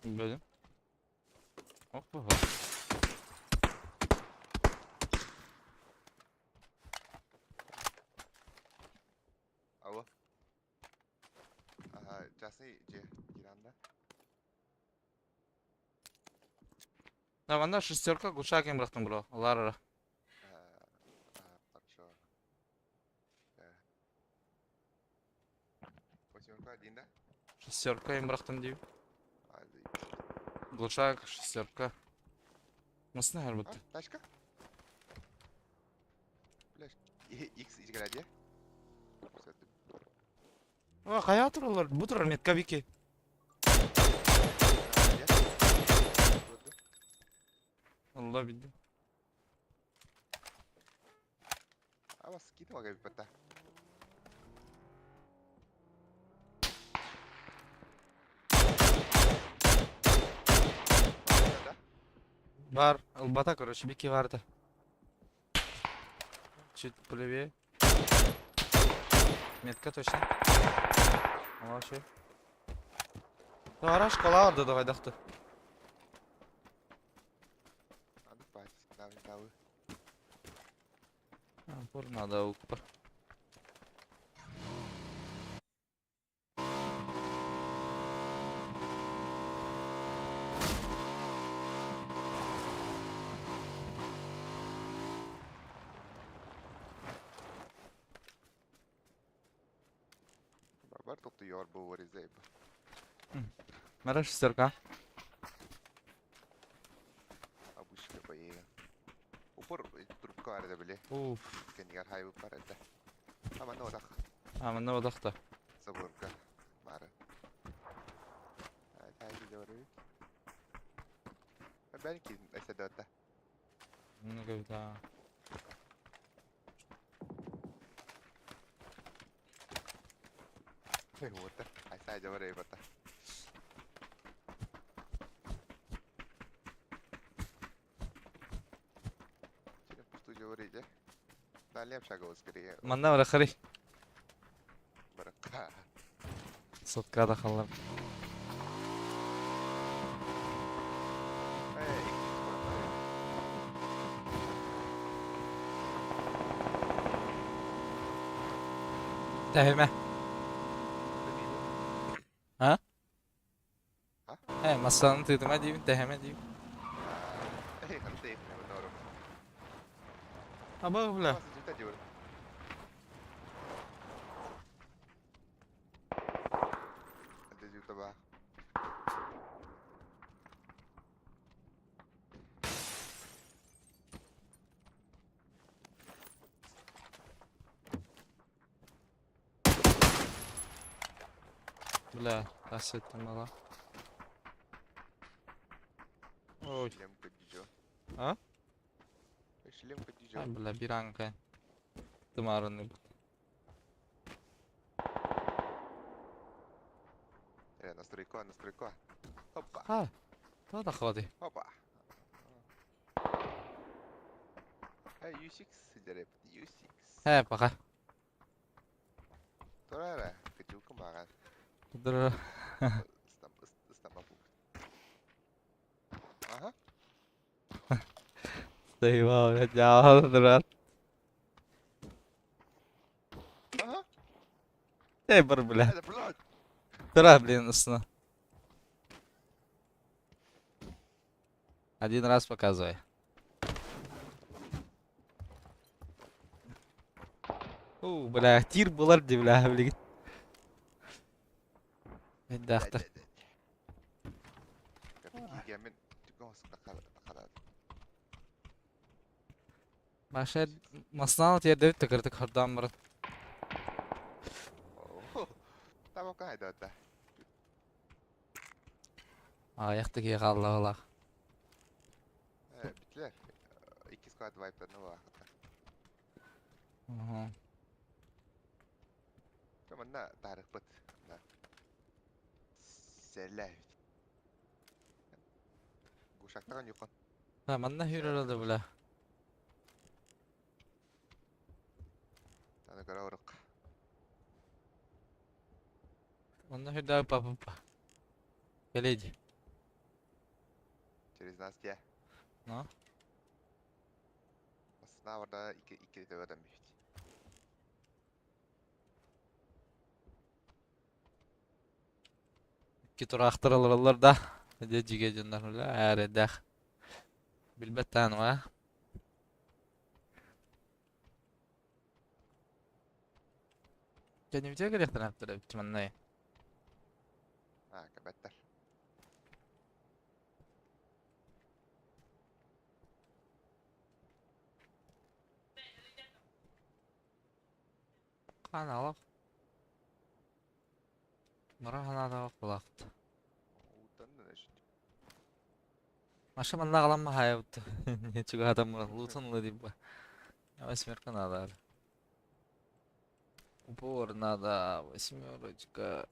Bölüm. Hoppa. Да, шестерка глушак им брахтым бро. Ларара. Шестерка им брахтым дейм. Глушак, шестерка. Nasıl her bitti? Тачка? Бля, X изграде. О, кая туралар? Бу турар метка бики. Allah bildi. Ава скидывал как бы. Бар, Албата, короче, бики варта. Чуть полевее. Метка точно. Вообще. Давай, школа, да давай, дахты. Надо укпа. Мара шестерка. Уф. А, манна одахта. Ну, когда. Манна бара хари. Сотка да халлар. Тэхэмэ. А? Э, масаны тыдыма дейм, тэхэмэ дейм. Аба, бля. Бля, тас мала. Ой. А? А, бля, биранка. Тымарыны. Настройка, настройка. Опа. А, то да ходи. Опа. U6 дереп, U6. Э, пока. Турара, качука маган. Дра. Ага. Заебал, блядь, я брат. Эй, бар, бля. Это, блядь! Тура, блин, сна. Один раз показывай. У, бля, тир булар ди, бля, блин. Дахтар. Маша маснал тиэрдэбит тыкырдык хордаан баран. Аҕыйах да киһи хаалла быһыылаах. Бүттүлэр. Икки склад вайптарына буолаахтар. Манна таарыкпыт. Сэлэ. Гушактаган юкон. Манна хүрэр да бля. Таны көрө орук. Манна хүрдэ папа. Кэлэйди. Через нас те. Но? Масына барда iki iki төбөдөн бит. Икки тураахтар олороллор да. Дьэ дьигэ дьоннор бля ээрэдээх. Билбэт таануа. Кэннибитигэр кэлиэхтэрин аптара эбит маннай. А, кэбэттэр. Ханалах. Мара ханаатаҕа кулаахт. Маша манна аҕалан хаайабыт. Чугаһатан баран лутун ыла дип ба. Восьмерка надо. Упор надо, восьмерочка.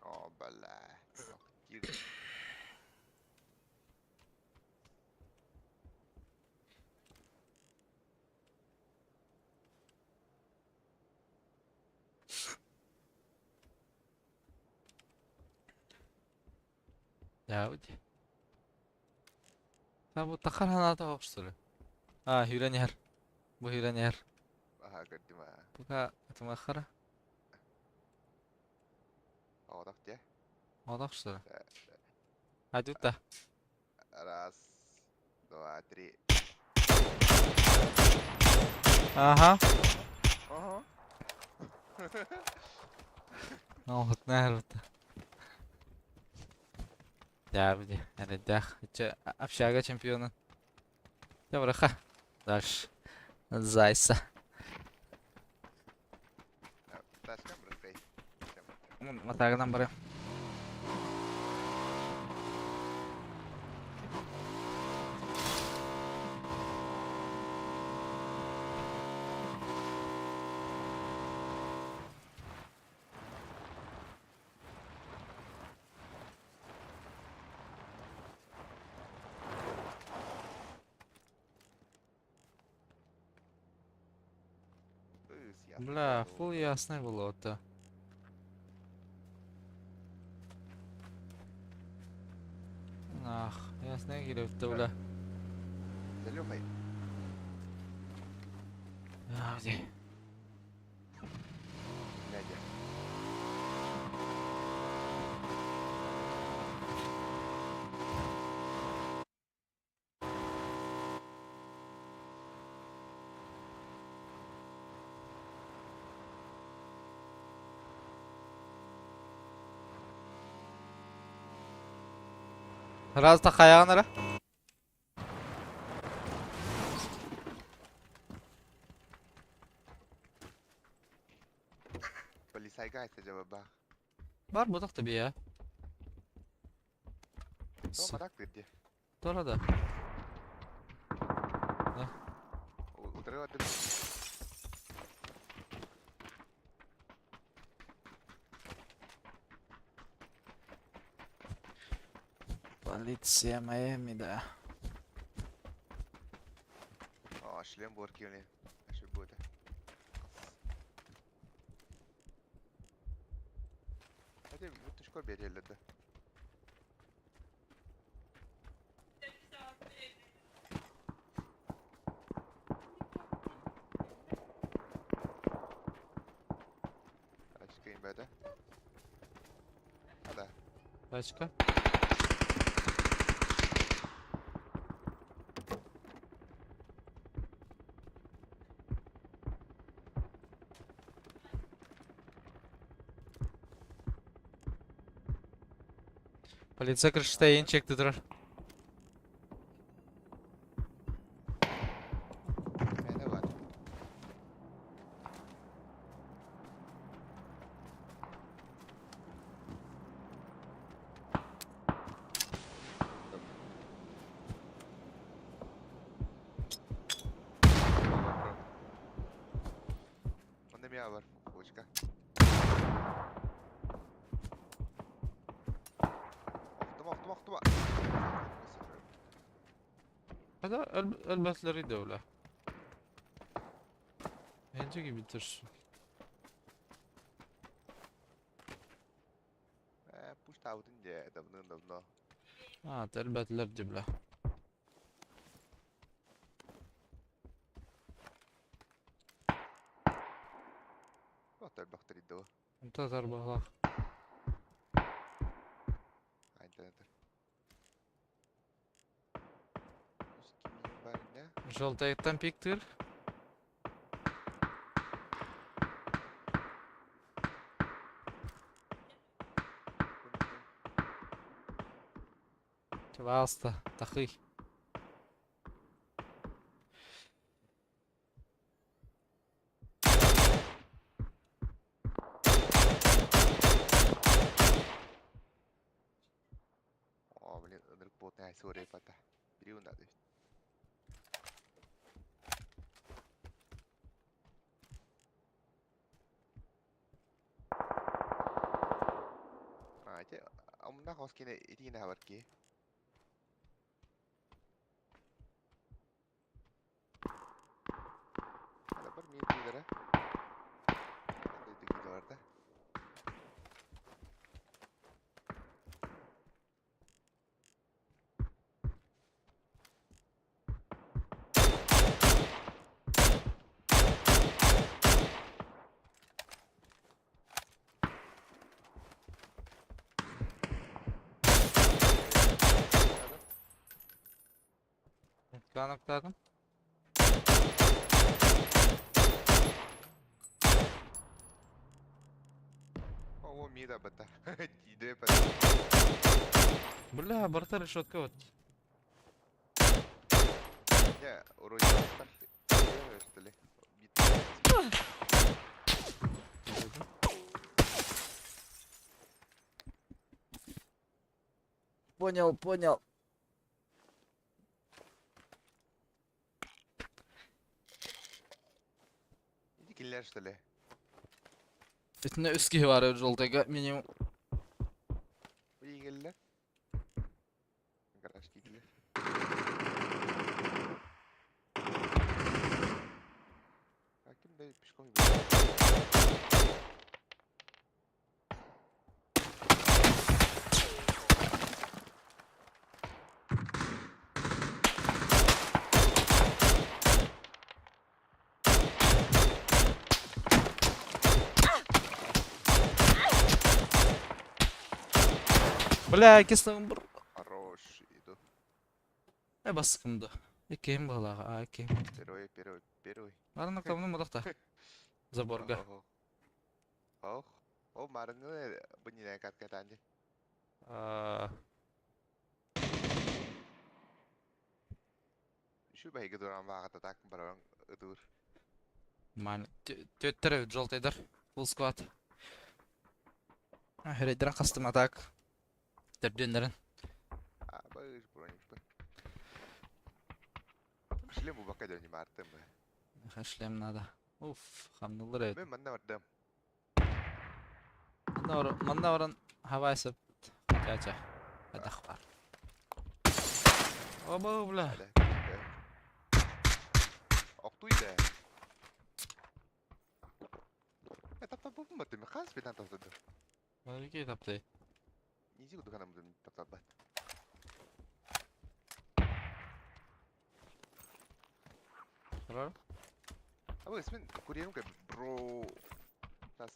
О, бля. Дьэ, Та бу тахар ханаата охсулу. А, хүрэн иһэр. Бу хүрэн иһэр. Аха, көрдүм аа. Бука атымахара. Оҕотох дьэ. Оҕотох что ли? Айдута. Раз, два, три. Ага. Ага. Оҕотна Дьэ, били, эрэйдээх. Чэ, общага чемпиона. Дьэ, быраха. Дальше. Зайса. Таскам бырахтай. Матаагынан барыам. Бля, фул ясный было это. Ах, ясный киирбит бля. Залюхай. Где? Глядя. Раз тахайаҕын эрэ. Полицайга айтса жабабах. Бар бутах да бия. То матак тирди. Тора да. Утары бардым. Полиция Майами, да. О, шлем буор киирни. Ашыбыта. Hadi bu биэрэллэр да. Тачка. Полиция крышта ең чекті тұрар. Мээнэ баар. Онно эмиэ бар бочка. Охтума, охтума, охтума. Hadi ölmezleri de öyle. Bence gibi dursun. Ээ, пуштаабытын дьэ, давным давно. А, элбэтилэр дии бля. Туох да элбэхтэр дуу. Онто тарбаҕалаах. Айдан Үс кимиин баар иннэ. Желтайыттан пиктыыр. Пожалуйста, тахый. Оо, блин, ынырык буотнай суорай бата. Бири уннады. Аа, ити омуннаах хос киинэ итиинэ хабар киһи. Бар миин түүлэрэ. Дойду киинэ барда. Канактаатым. О, мида бата. Тиде бата. Бля, барта решетка вот. Не, вроде что ли? Понял, понял. Иди киллер, что ли? Итиннэ үс киһи баар желтайга минимум. Билигеллер. Гараж киирдилэр. А ким да пешком Бля, кислым бір. Хорош, иду. Э, баскымды. Иккиһим быһалааҕа, а, иккиһим. Первый, первый, первый. Барын октавны мудахта. Заборга. Ох, о, марыны бу не каткатанди. А, Үчү бэйгэ дуран баҕата так баран ытыыр. Ман төттөр желтыйдар. Full squad. Хөрөйдөрөн хастым атак. Төрдүөннөрүн. А, быш броник бы. Шлем убакка дьони мартым бы. Шлем надо. Уф, хамнылар эбит. Мен манна бардым. Манна баран, манна баран хавайсып. Чача. Хайдах бар. Оба, бля. Охтуй да. Таптап бу хас битан таптады. Маленький таптай. Изи кудуханам таптабат. Хорошо? А вы смен курьером как бро. Сейчас.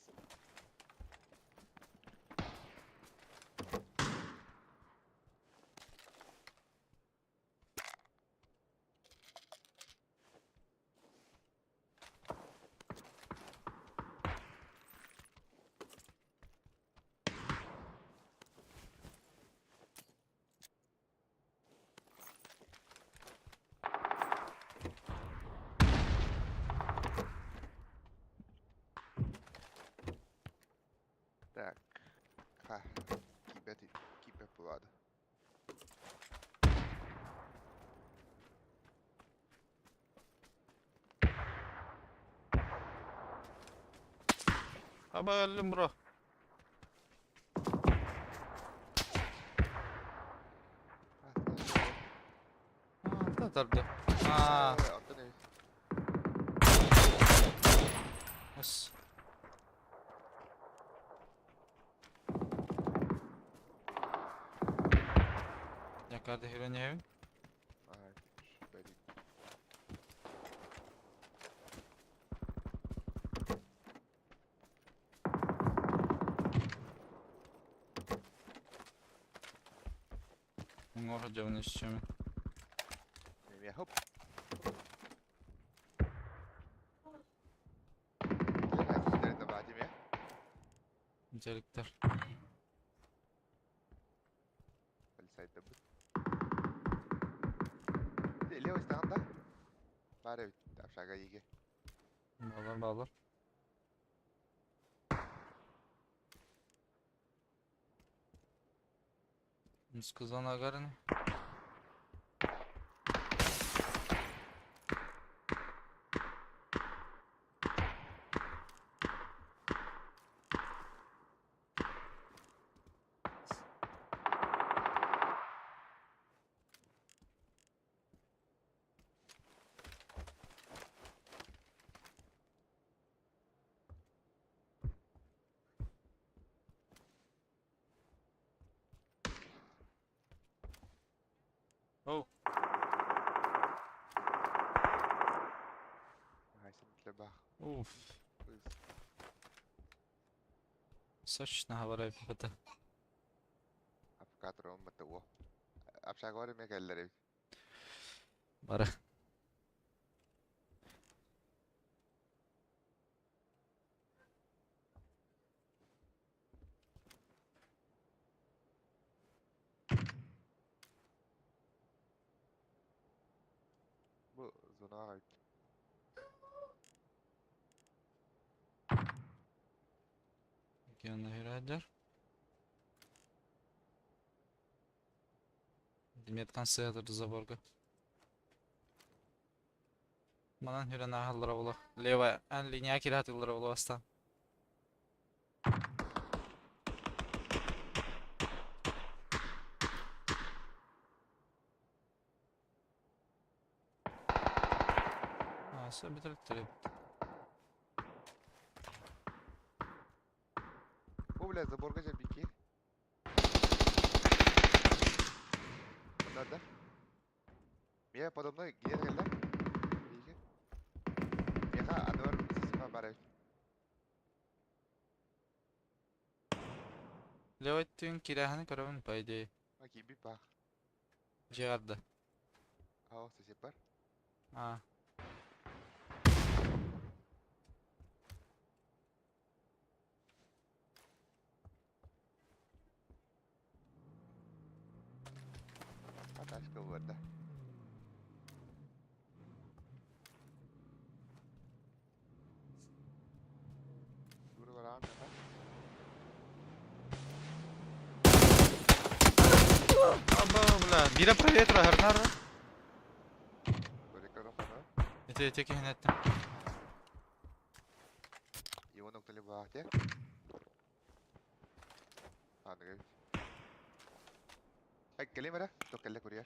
Миэхэ киирбэт киирбэт буолаады. Аба өллүм бро. Тарды. Аа. Ус. Якарды хүрэнэбин. Уҥуор сылдьабын өссө. Хоп. Дьарыктар. Левый сторона. Баар эбит. Общага иге. Балар балар. Сказал Агарин. Оу. Уф. Сочно говоря, это. Бара. Бу зонаҕа эбит. Геонаградер. Меткан сыатыр заборга. Манан хүрэн ааһаллара буолуо. Левая ан линия киирэ сатыыллара буолуо бастаан. Ааса бүтэртэр эбит. Бу бля заборга дьэ бики. Да, да. Миэхэ подобной киирэн кэллэ. Биһиги. Миэхэ ануар сисима баар эбит. Левой түүн кирээһини көрөбүн по идее. А киирбит баар. Дьиэҕэр да. Аа, сосед бар. Аа. А тачка барда. Тура бараҕын миэхэ. Аба, бля, биирэ проветра хырнар. Көрө хана. Ити ити киһини эттим. Его ноктали баахте. Аныгы. Ай, кэлиэм эрэ. Туох кэллэ курьер.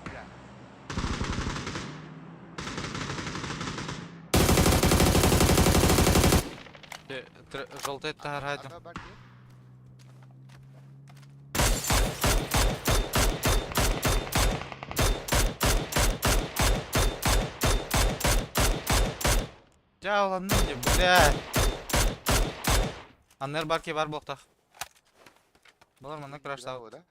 Бля. Желтый таһаарайдым. Ана бар дии. Дьааланным дии, бля. Аннер бар ки бар буолтах. Балар манна краштаабыт. Да?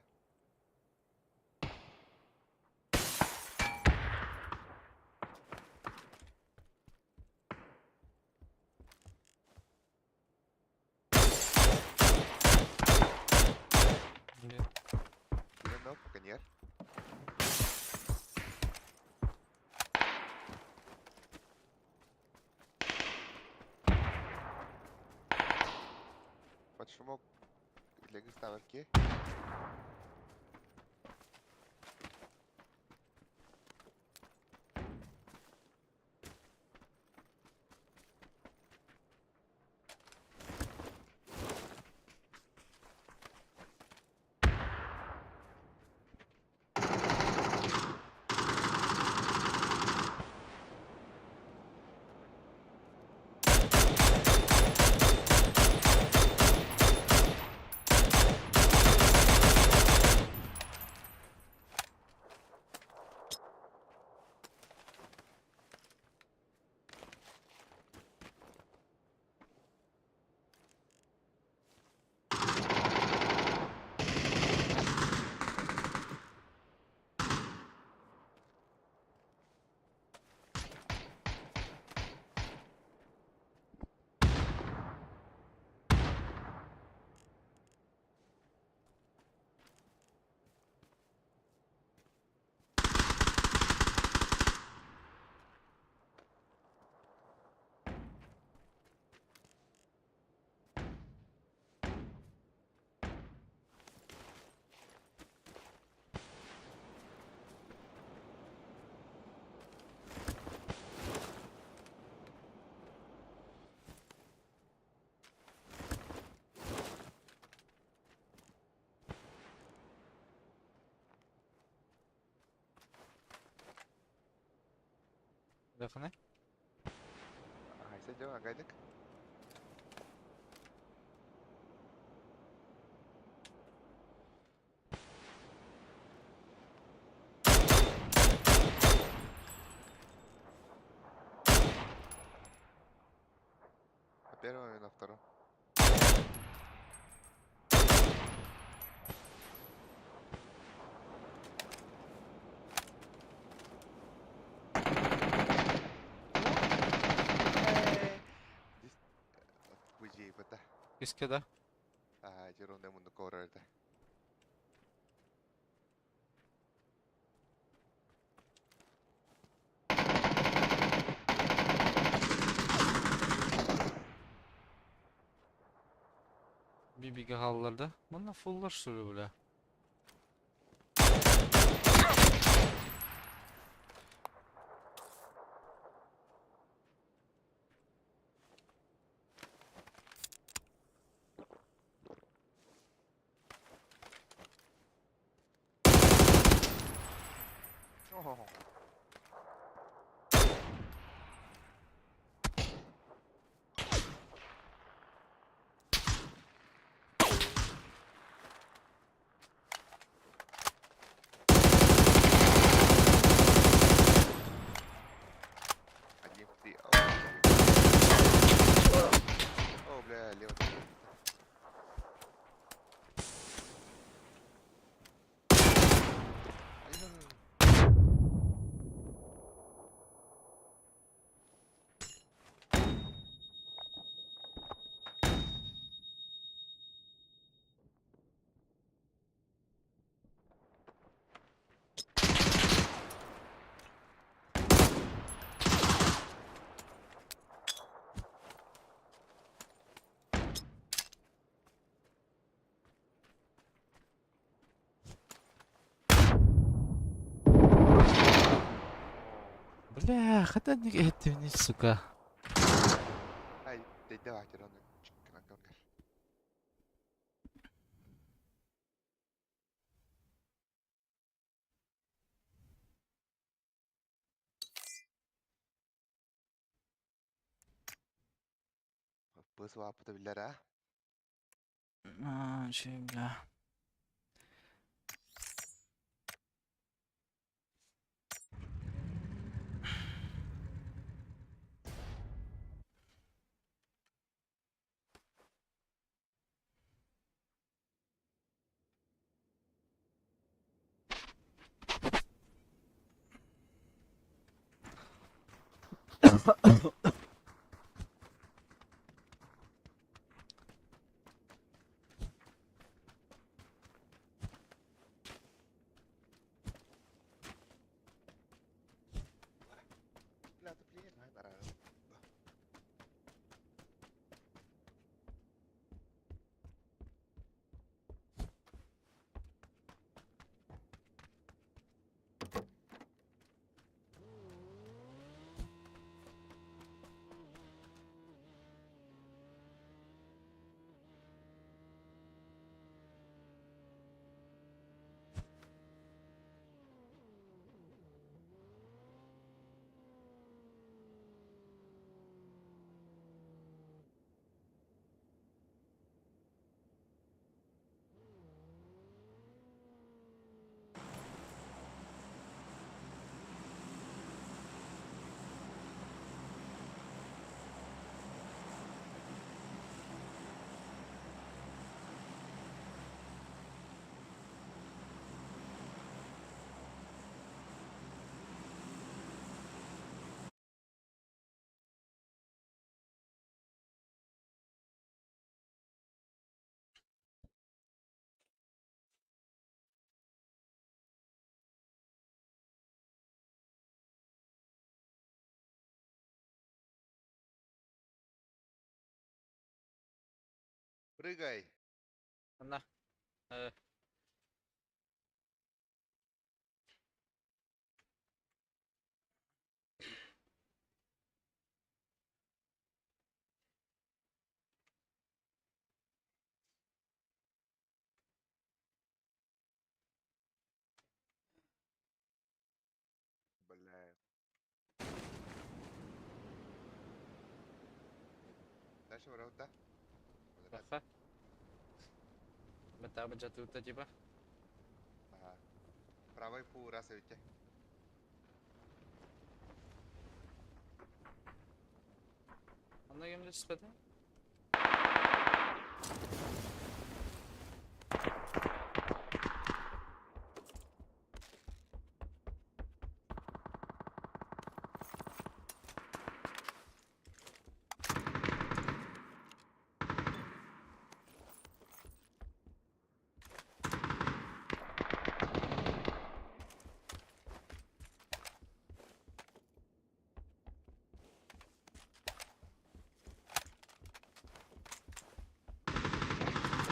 Блин. Коньяр. Под шумок для ставки. Дохне? Айса гайдык. На первом и на втором. Киске да? Аа, жирунда мунду корорда. Бибиге хаалларда. Манна фуллар что ли, бля? Один, три. О, бля, лево. Бля, хата не это сука. Ай, давай, Рона. Быс вапыта биллер, а? А, че, бля. Бля, отопление наһаа Прыгай! На. Бля. Дальше ворота. Баха. Бата баджатыта типа. Ага. Правой пу раз ведь. Онно кемде түспэтэ?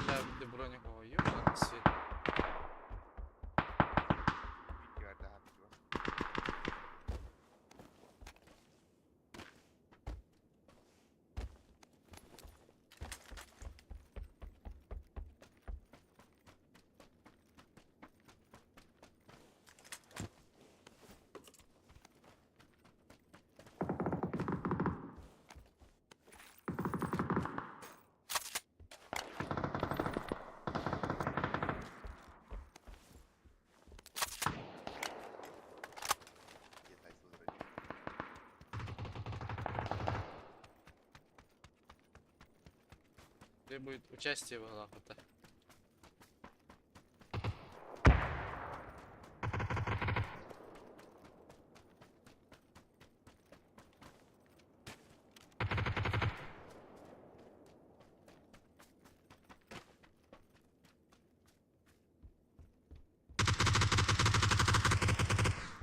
Бля, ты броникового ёбаный свет. Требует участия в это.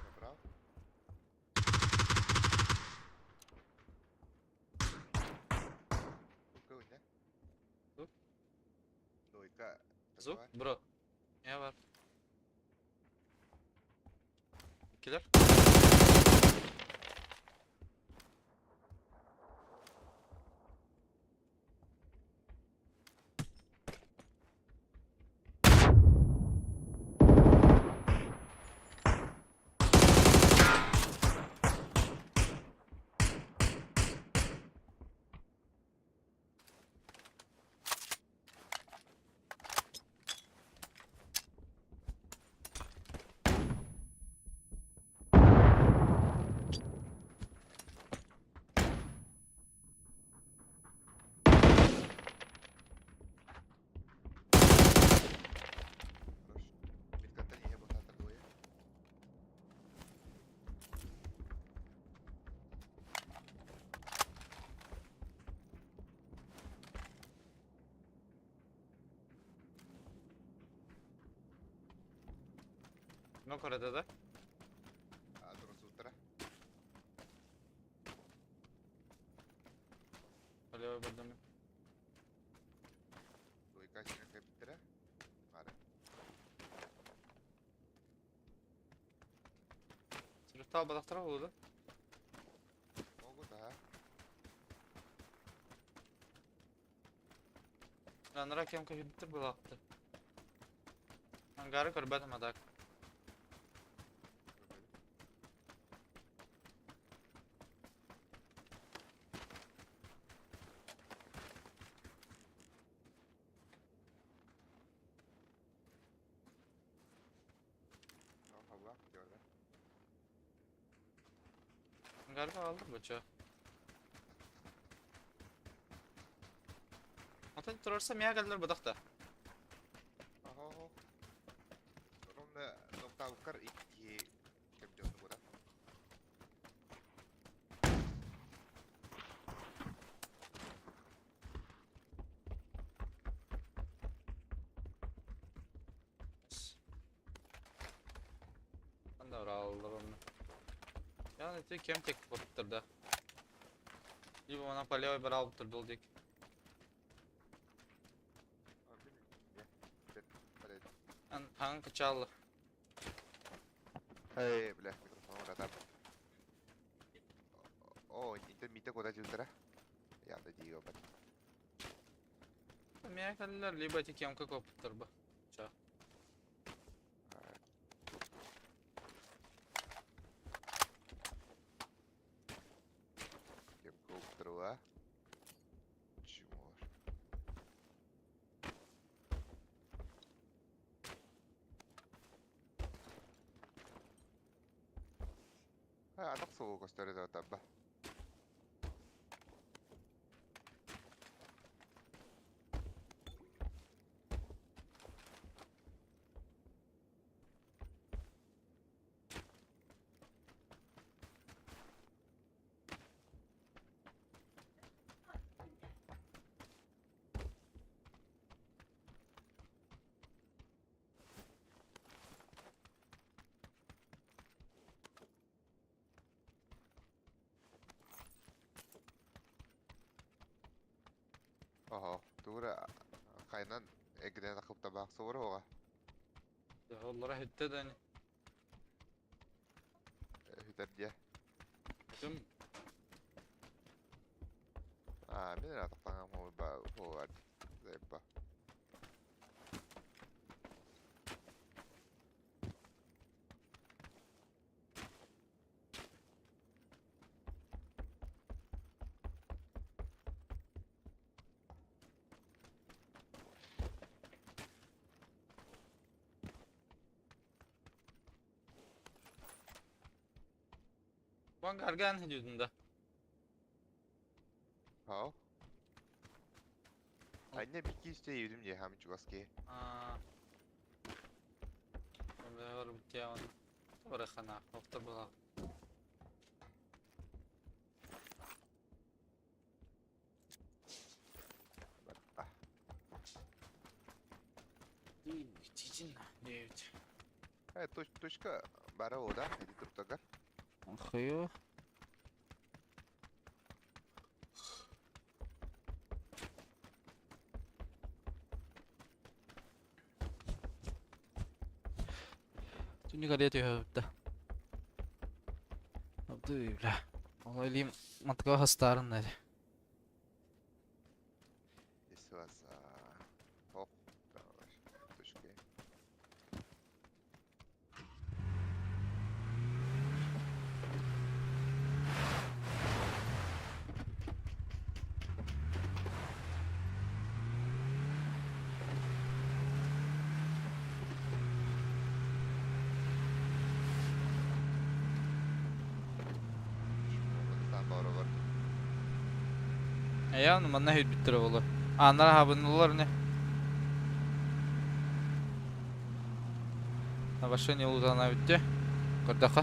Направо. Звук? Звук? Двойка. Звук, бро. Я var. Киллер? Нокарада да? Турсуттара. Алло, бардым. Двойка сирин кэбиттэрэ. Бары. Сырыттал бадахтара болу да? Могут, ага. Анара кем көһүттэр булақты. Ангары көрбөтүм а так. Ангары алды быча. Атын турарса мия келдер бадахта. Оһо. Ровно ноктаукар икки кемдённу бура. Анда алалар оны. Яны ити кем тек боптур да. Либо она по левой бар алып турду ол дек. Ан кычалы. Эй, бля, микрофон уратар. О, интермите кода жылтыра. Я да диго бат. Мия келдер либо ити кемка коптур бу. Ча. Кем коптурва. Чмор. Атак сугу көстөрү табба. Оһо, тугура хайнан эгрен акып табак сугура ога. Оллара хүтте да не. Хүтер дия. Тüm А, мен атактанган хоо ба хоо зайба. Бангарган хүдүдүндө. Хоо. Анне бики исте юдум же хам чугаски. Аа. Бар бутян. Добре хана, охта была. Батта. Девять. Э, точка бара ода, иди туптагар. Хую. Түнү кария түһөбүттэ. Абды бля. Ол илим мантыга хастарын эри. Исваса. Хоп. Точка. Эя, манна хүт биттер болу. Аннара хабынылар не? На машине улутана битте. Көрдөккө.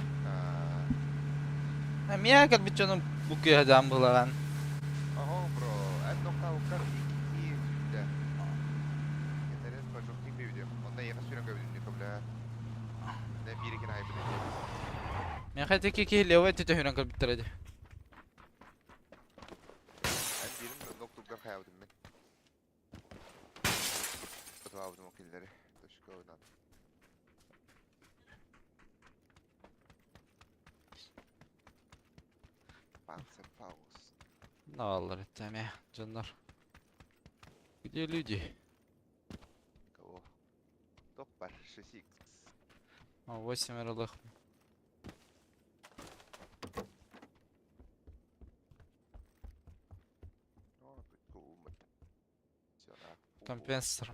Мия кел бит жону бу кыһадан булаган. Ого, бро, эн ноктаукар икки сүттэ. Интернет пожог тиң бейді. Онда еға сүйрен көбүдүн бля. Мен биир иккини айбыт этим. Миэхэ ити икки киһи левый өттүтэ үүрэн көрбүттэр этэ. Эн биирин ноктуггар хайаабытым мин. Отваабытым ол кинилэри. Точка надо. Панцерфауст. Наваллар этэ эмиэ дьоннор. Где люди? Кого? Топпар 6х. 8 РЛХ. Компенсатор.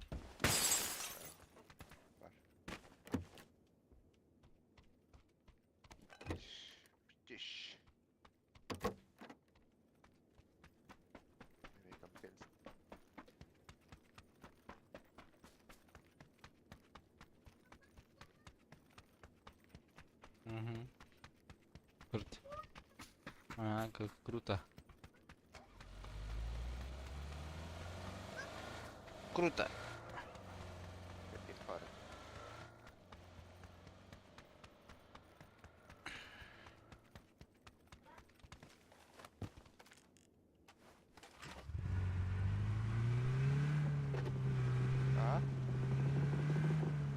Угу. Круто. А, как круто. Круто.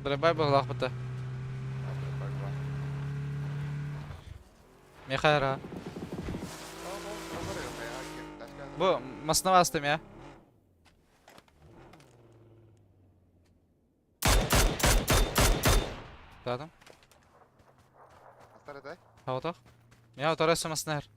Драбай быһылаахпыта. Миэхэ эрэ. Бу массыына астым я. Таатым. Соҕотох. Миэхэ утары өссө массыына иһэр.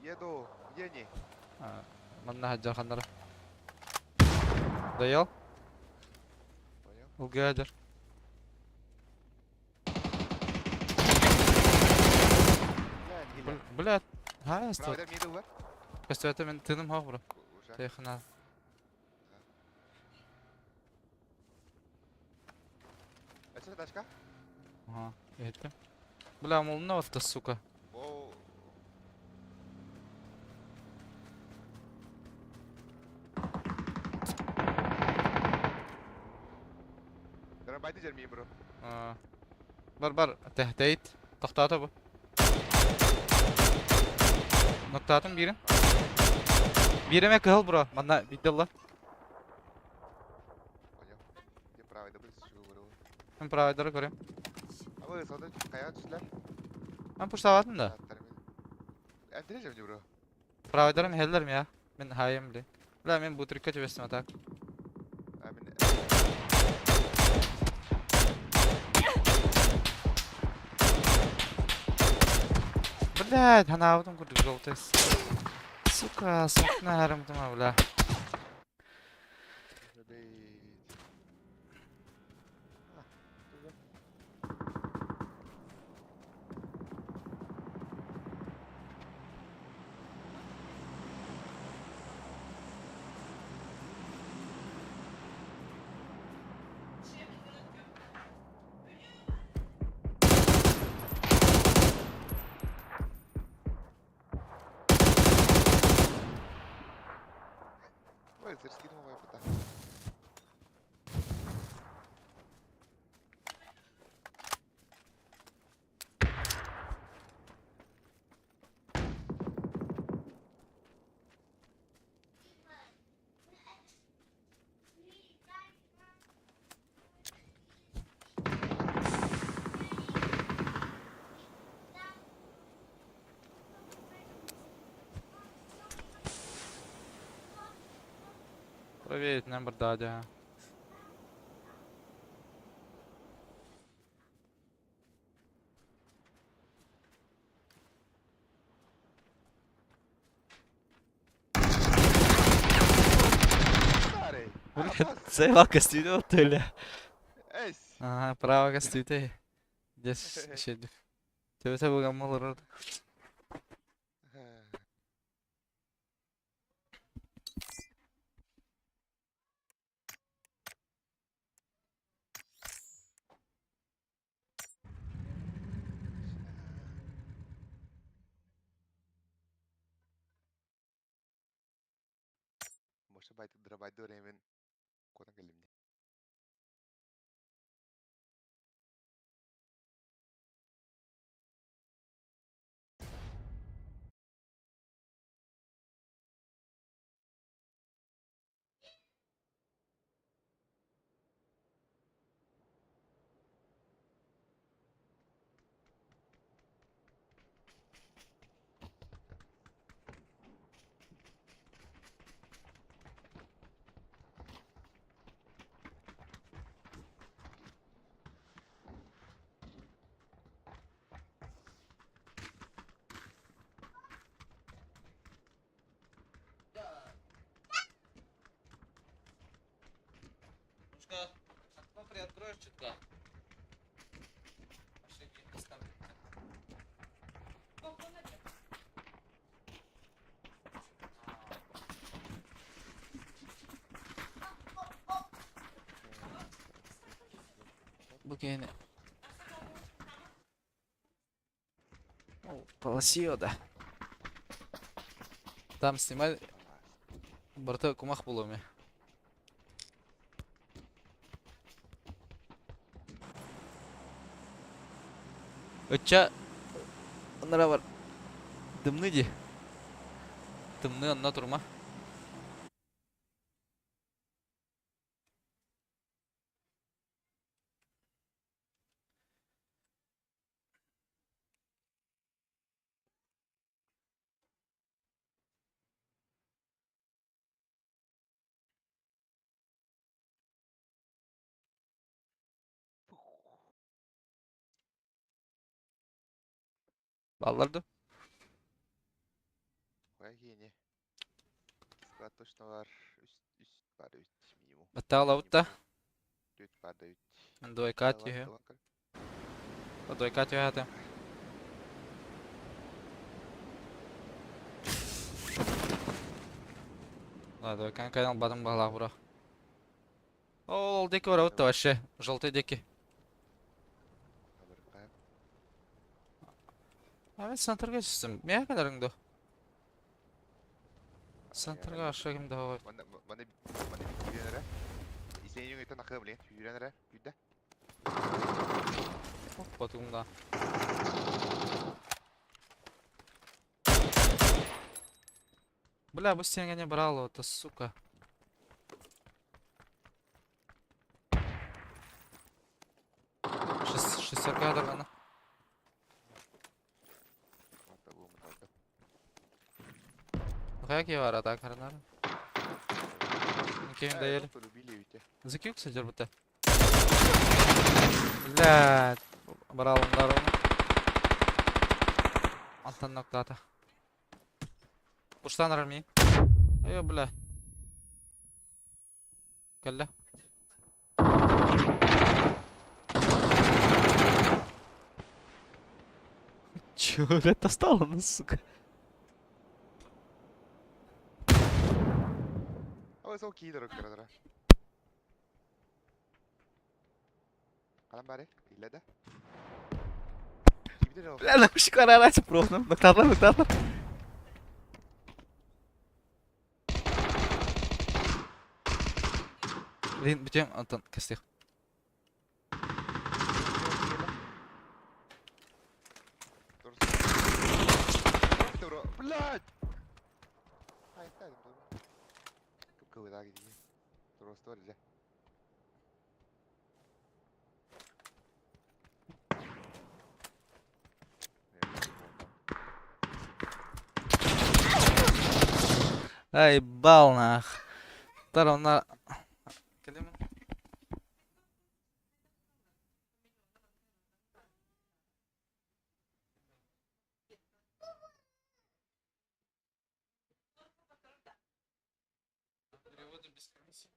Еду, где они? Манна сылдьар ханнара. Доел? Понял. Ылгыадыр. Бля, ха, стой. Көстүбэтэ мин тыыным хоох бро. Тыйхына. Ага, иһиттим. Бля, мулна вот сука. Бар бар, тэйт. Тохтоото бу. Ноктаатым биирин. Биир эмэ кыһыл бро, манна биирдэ ылла. Мен правайдары көрөм. Мен пуштаабатым да. Правайдарым иһэллэр я. Мин хаайым били. Бля, мен бутрикка түбэстим а так. Блядь, ханаабытым курдук желтый. Сука, сотна харымтыма, бля. Проверить номер дядя. Села көстүүтэ оттуля. Аа, право көстүүтэ. Дес шедү. Төбөтө булган олорор. Байтык дырабайды времен куотан кэллим дии. Ну-ка, окно приоткроешь чутка? Бу киһини Полосио да. Там снимай барыта кумах буолуо Ычча ынара бар тымныы дии. Тымныы онно турума. Баллар да? Хайа киһини. Склад точно бар. Үс, үс бар үт минимум. Баттаалабыт да? Түөрт бар да үт. Двойка түһү. Двойка түһээтэ. Двойканы кайдан албатым баһылаах бура. Ол диэки барабыт да вообще. Желтый диэки. А мен центрга түстүм. Миэхэ кэлэриҥ дуо? Центрга аша ким да бар. Манна манна манна киирэн эрэ. Исэйиҥ өйтөн ахыа блин. Сүүрэн эрэ. Күүрдэ. Потумда. Бля, бу стенга не брал, это сука. Шестерка даҕаны. Хайа киһи баар атаак харынаар. Ким да ел. Закюк сылдьар бута. Блядь. Баралымдар оны. Антон ноктаата. Куштан армии. Эй, бля. Кэллэ. Чё, блядь, достало нас, сука? Ой, сол киидер өккөрөдөрө. Ханан баары? Иллэ да? Бля, наушник араарачы профном. Ноктатлар, ноктатлар. Блин, бүтүөм, Антон, кэстиэх. Блядь! Ай, бал нах. Тар онна кэлим. Переводы без комиссии.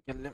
Кэллим.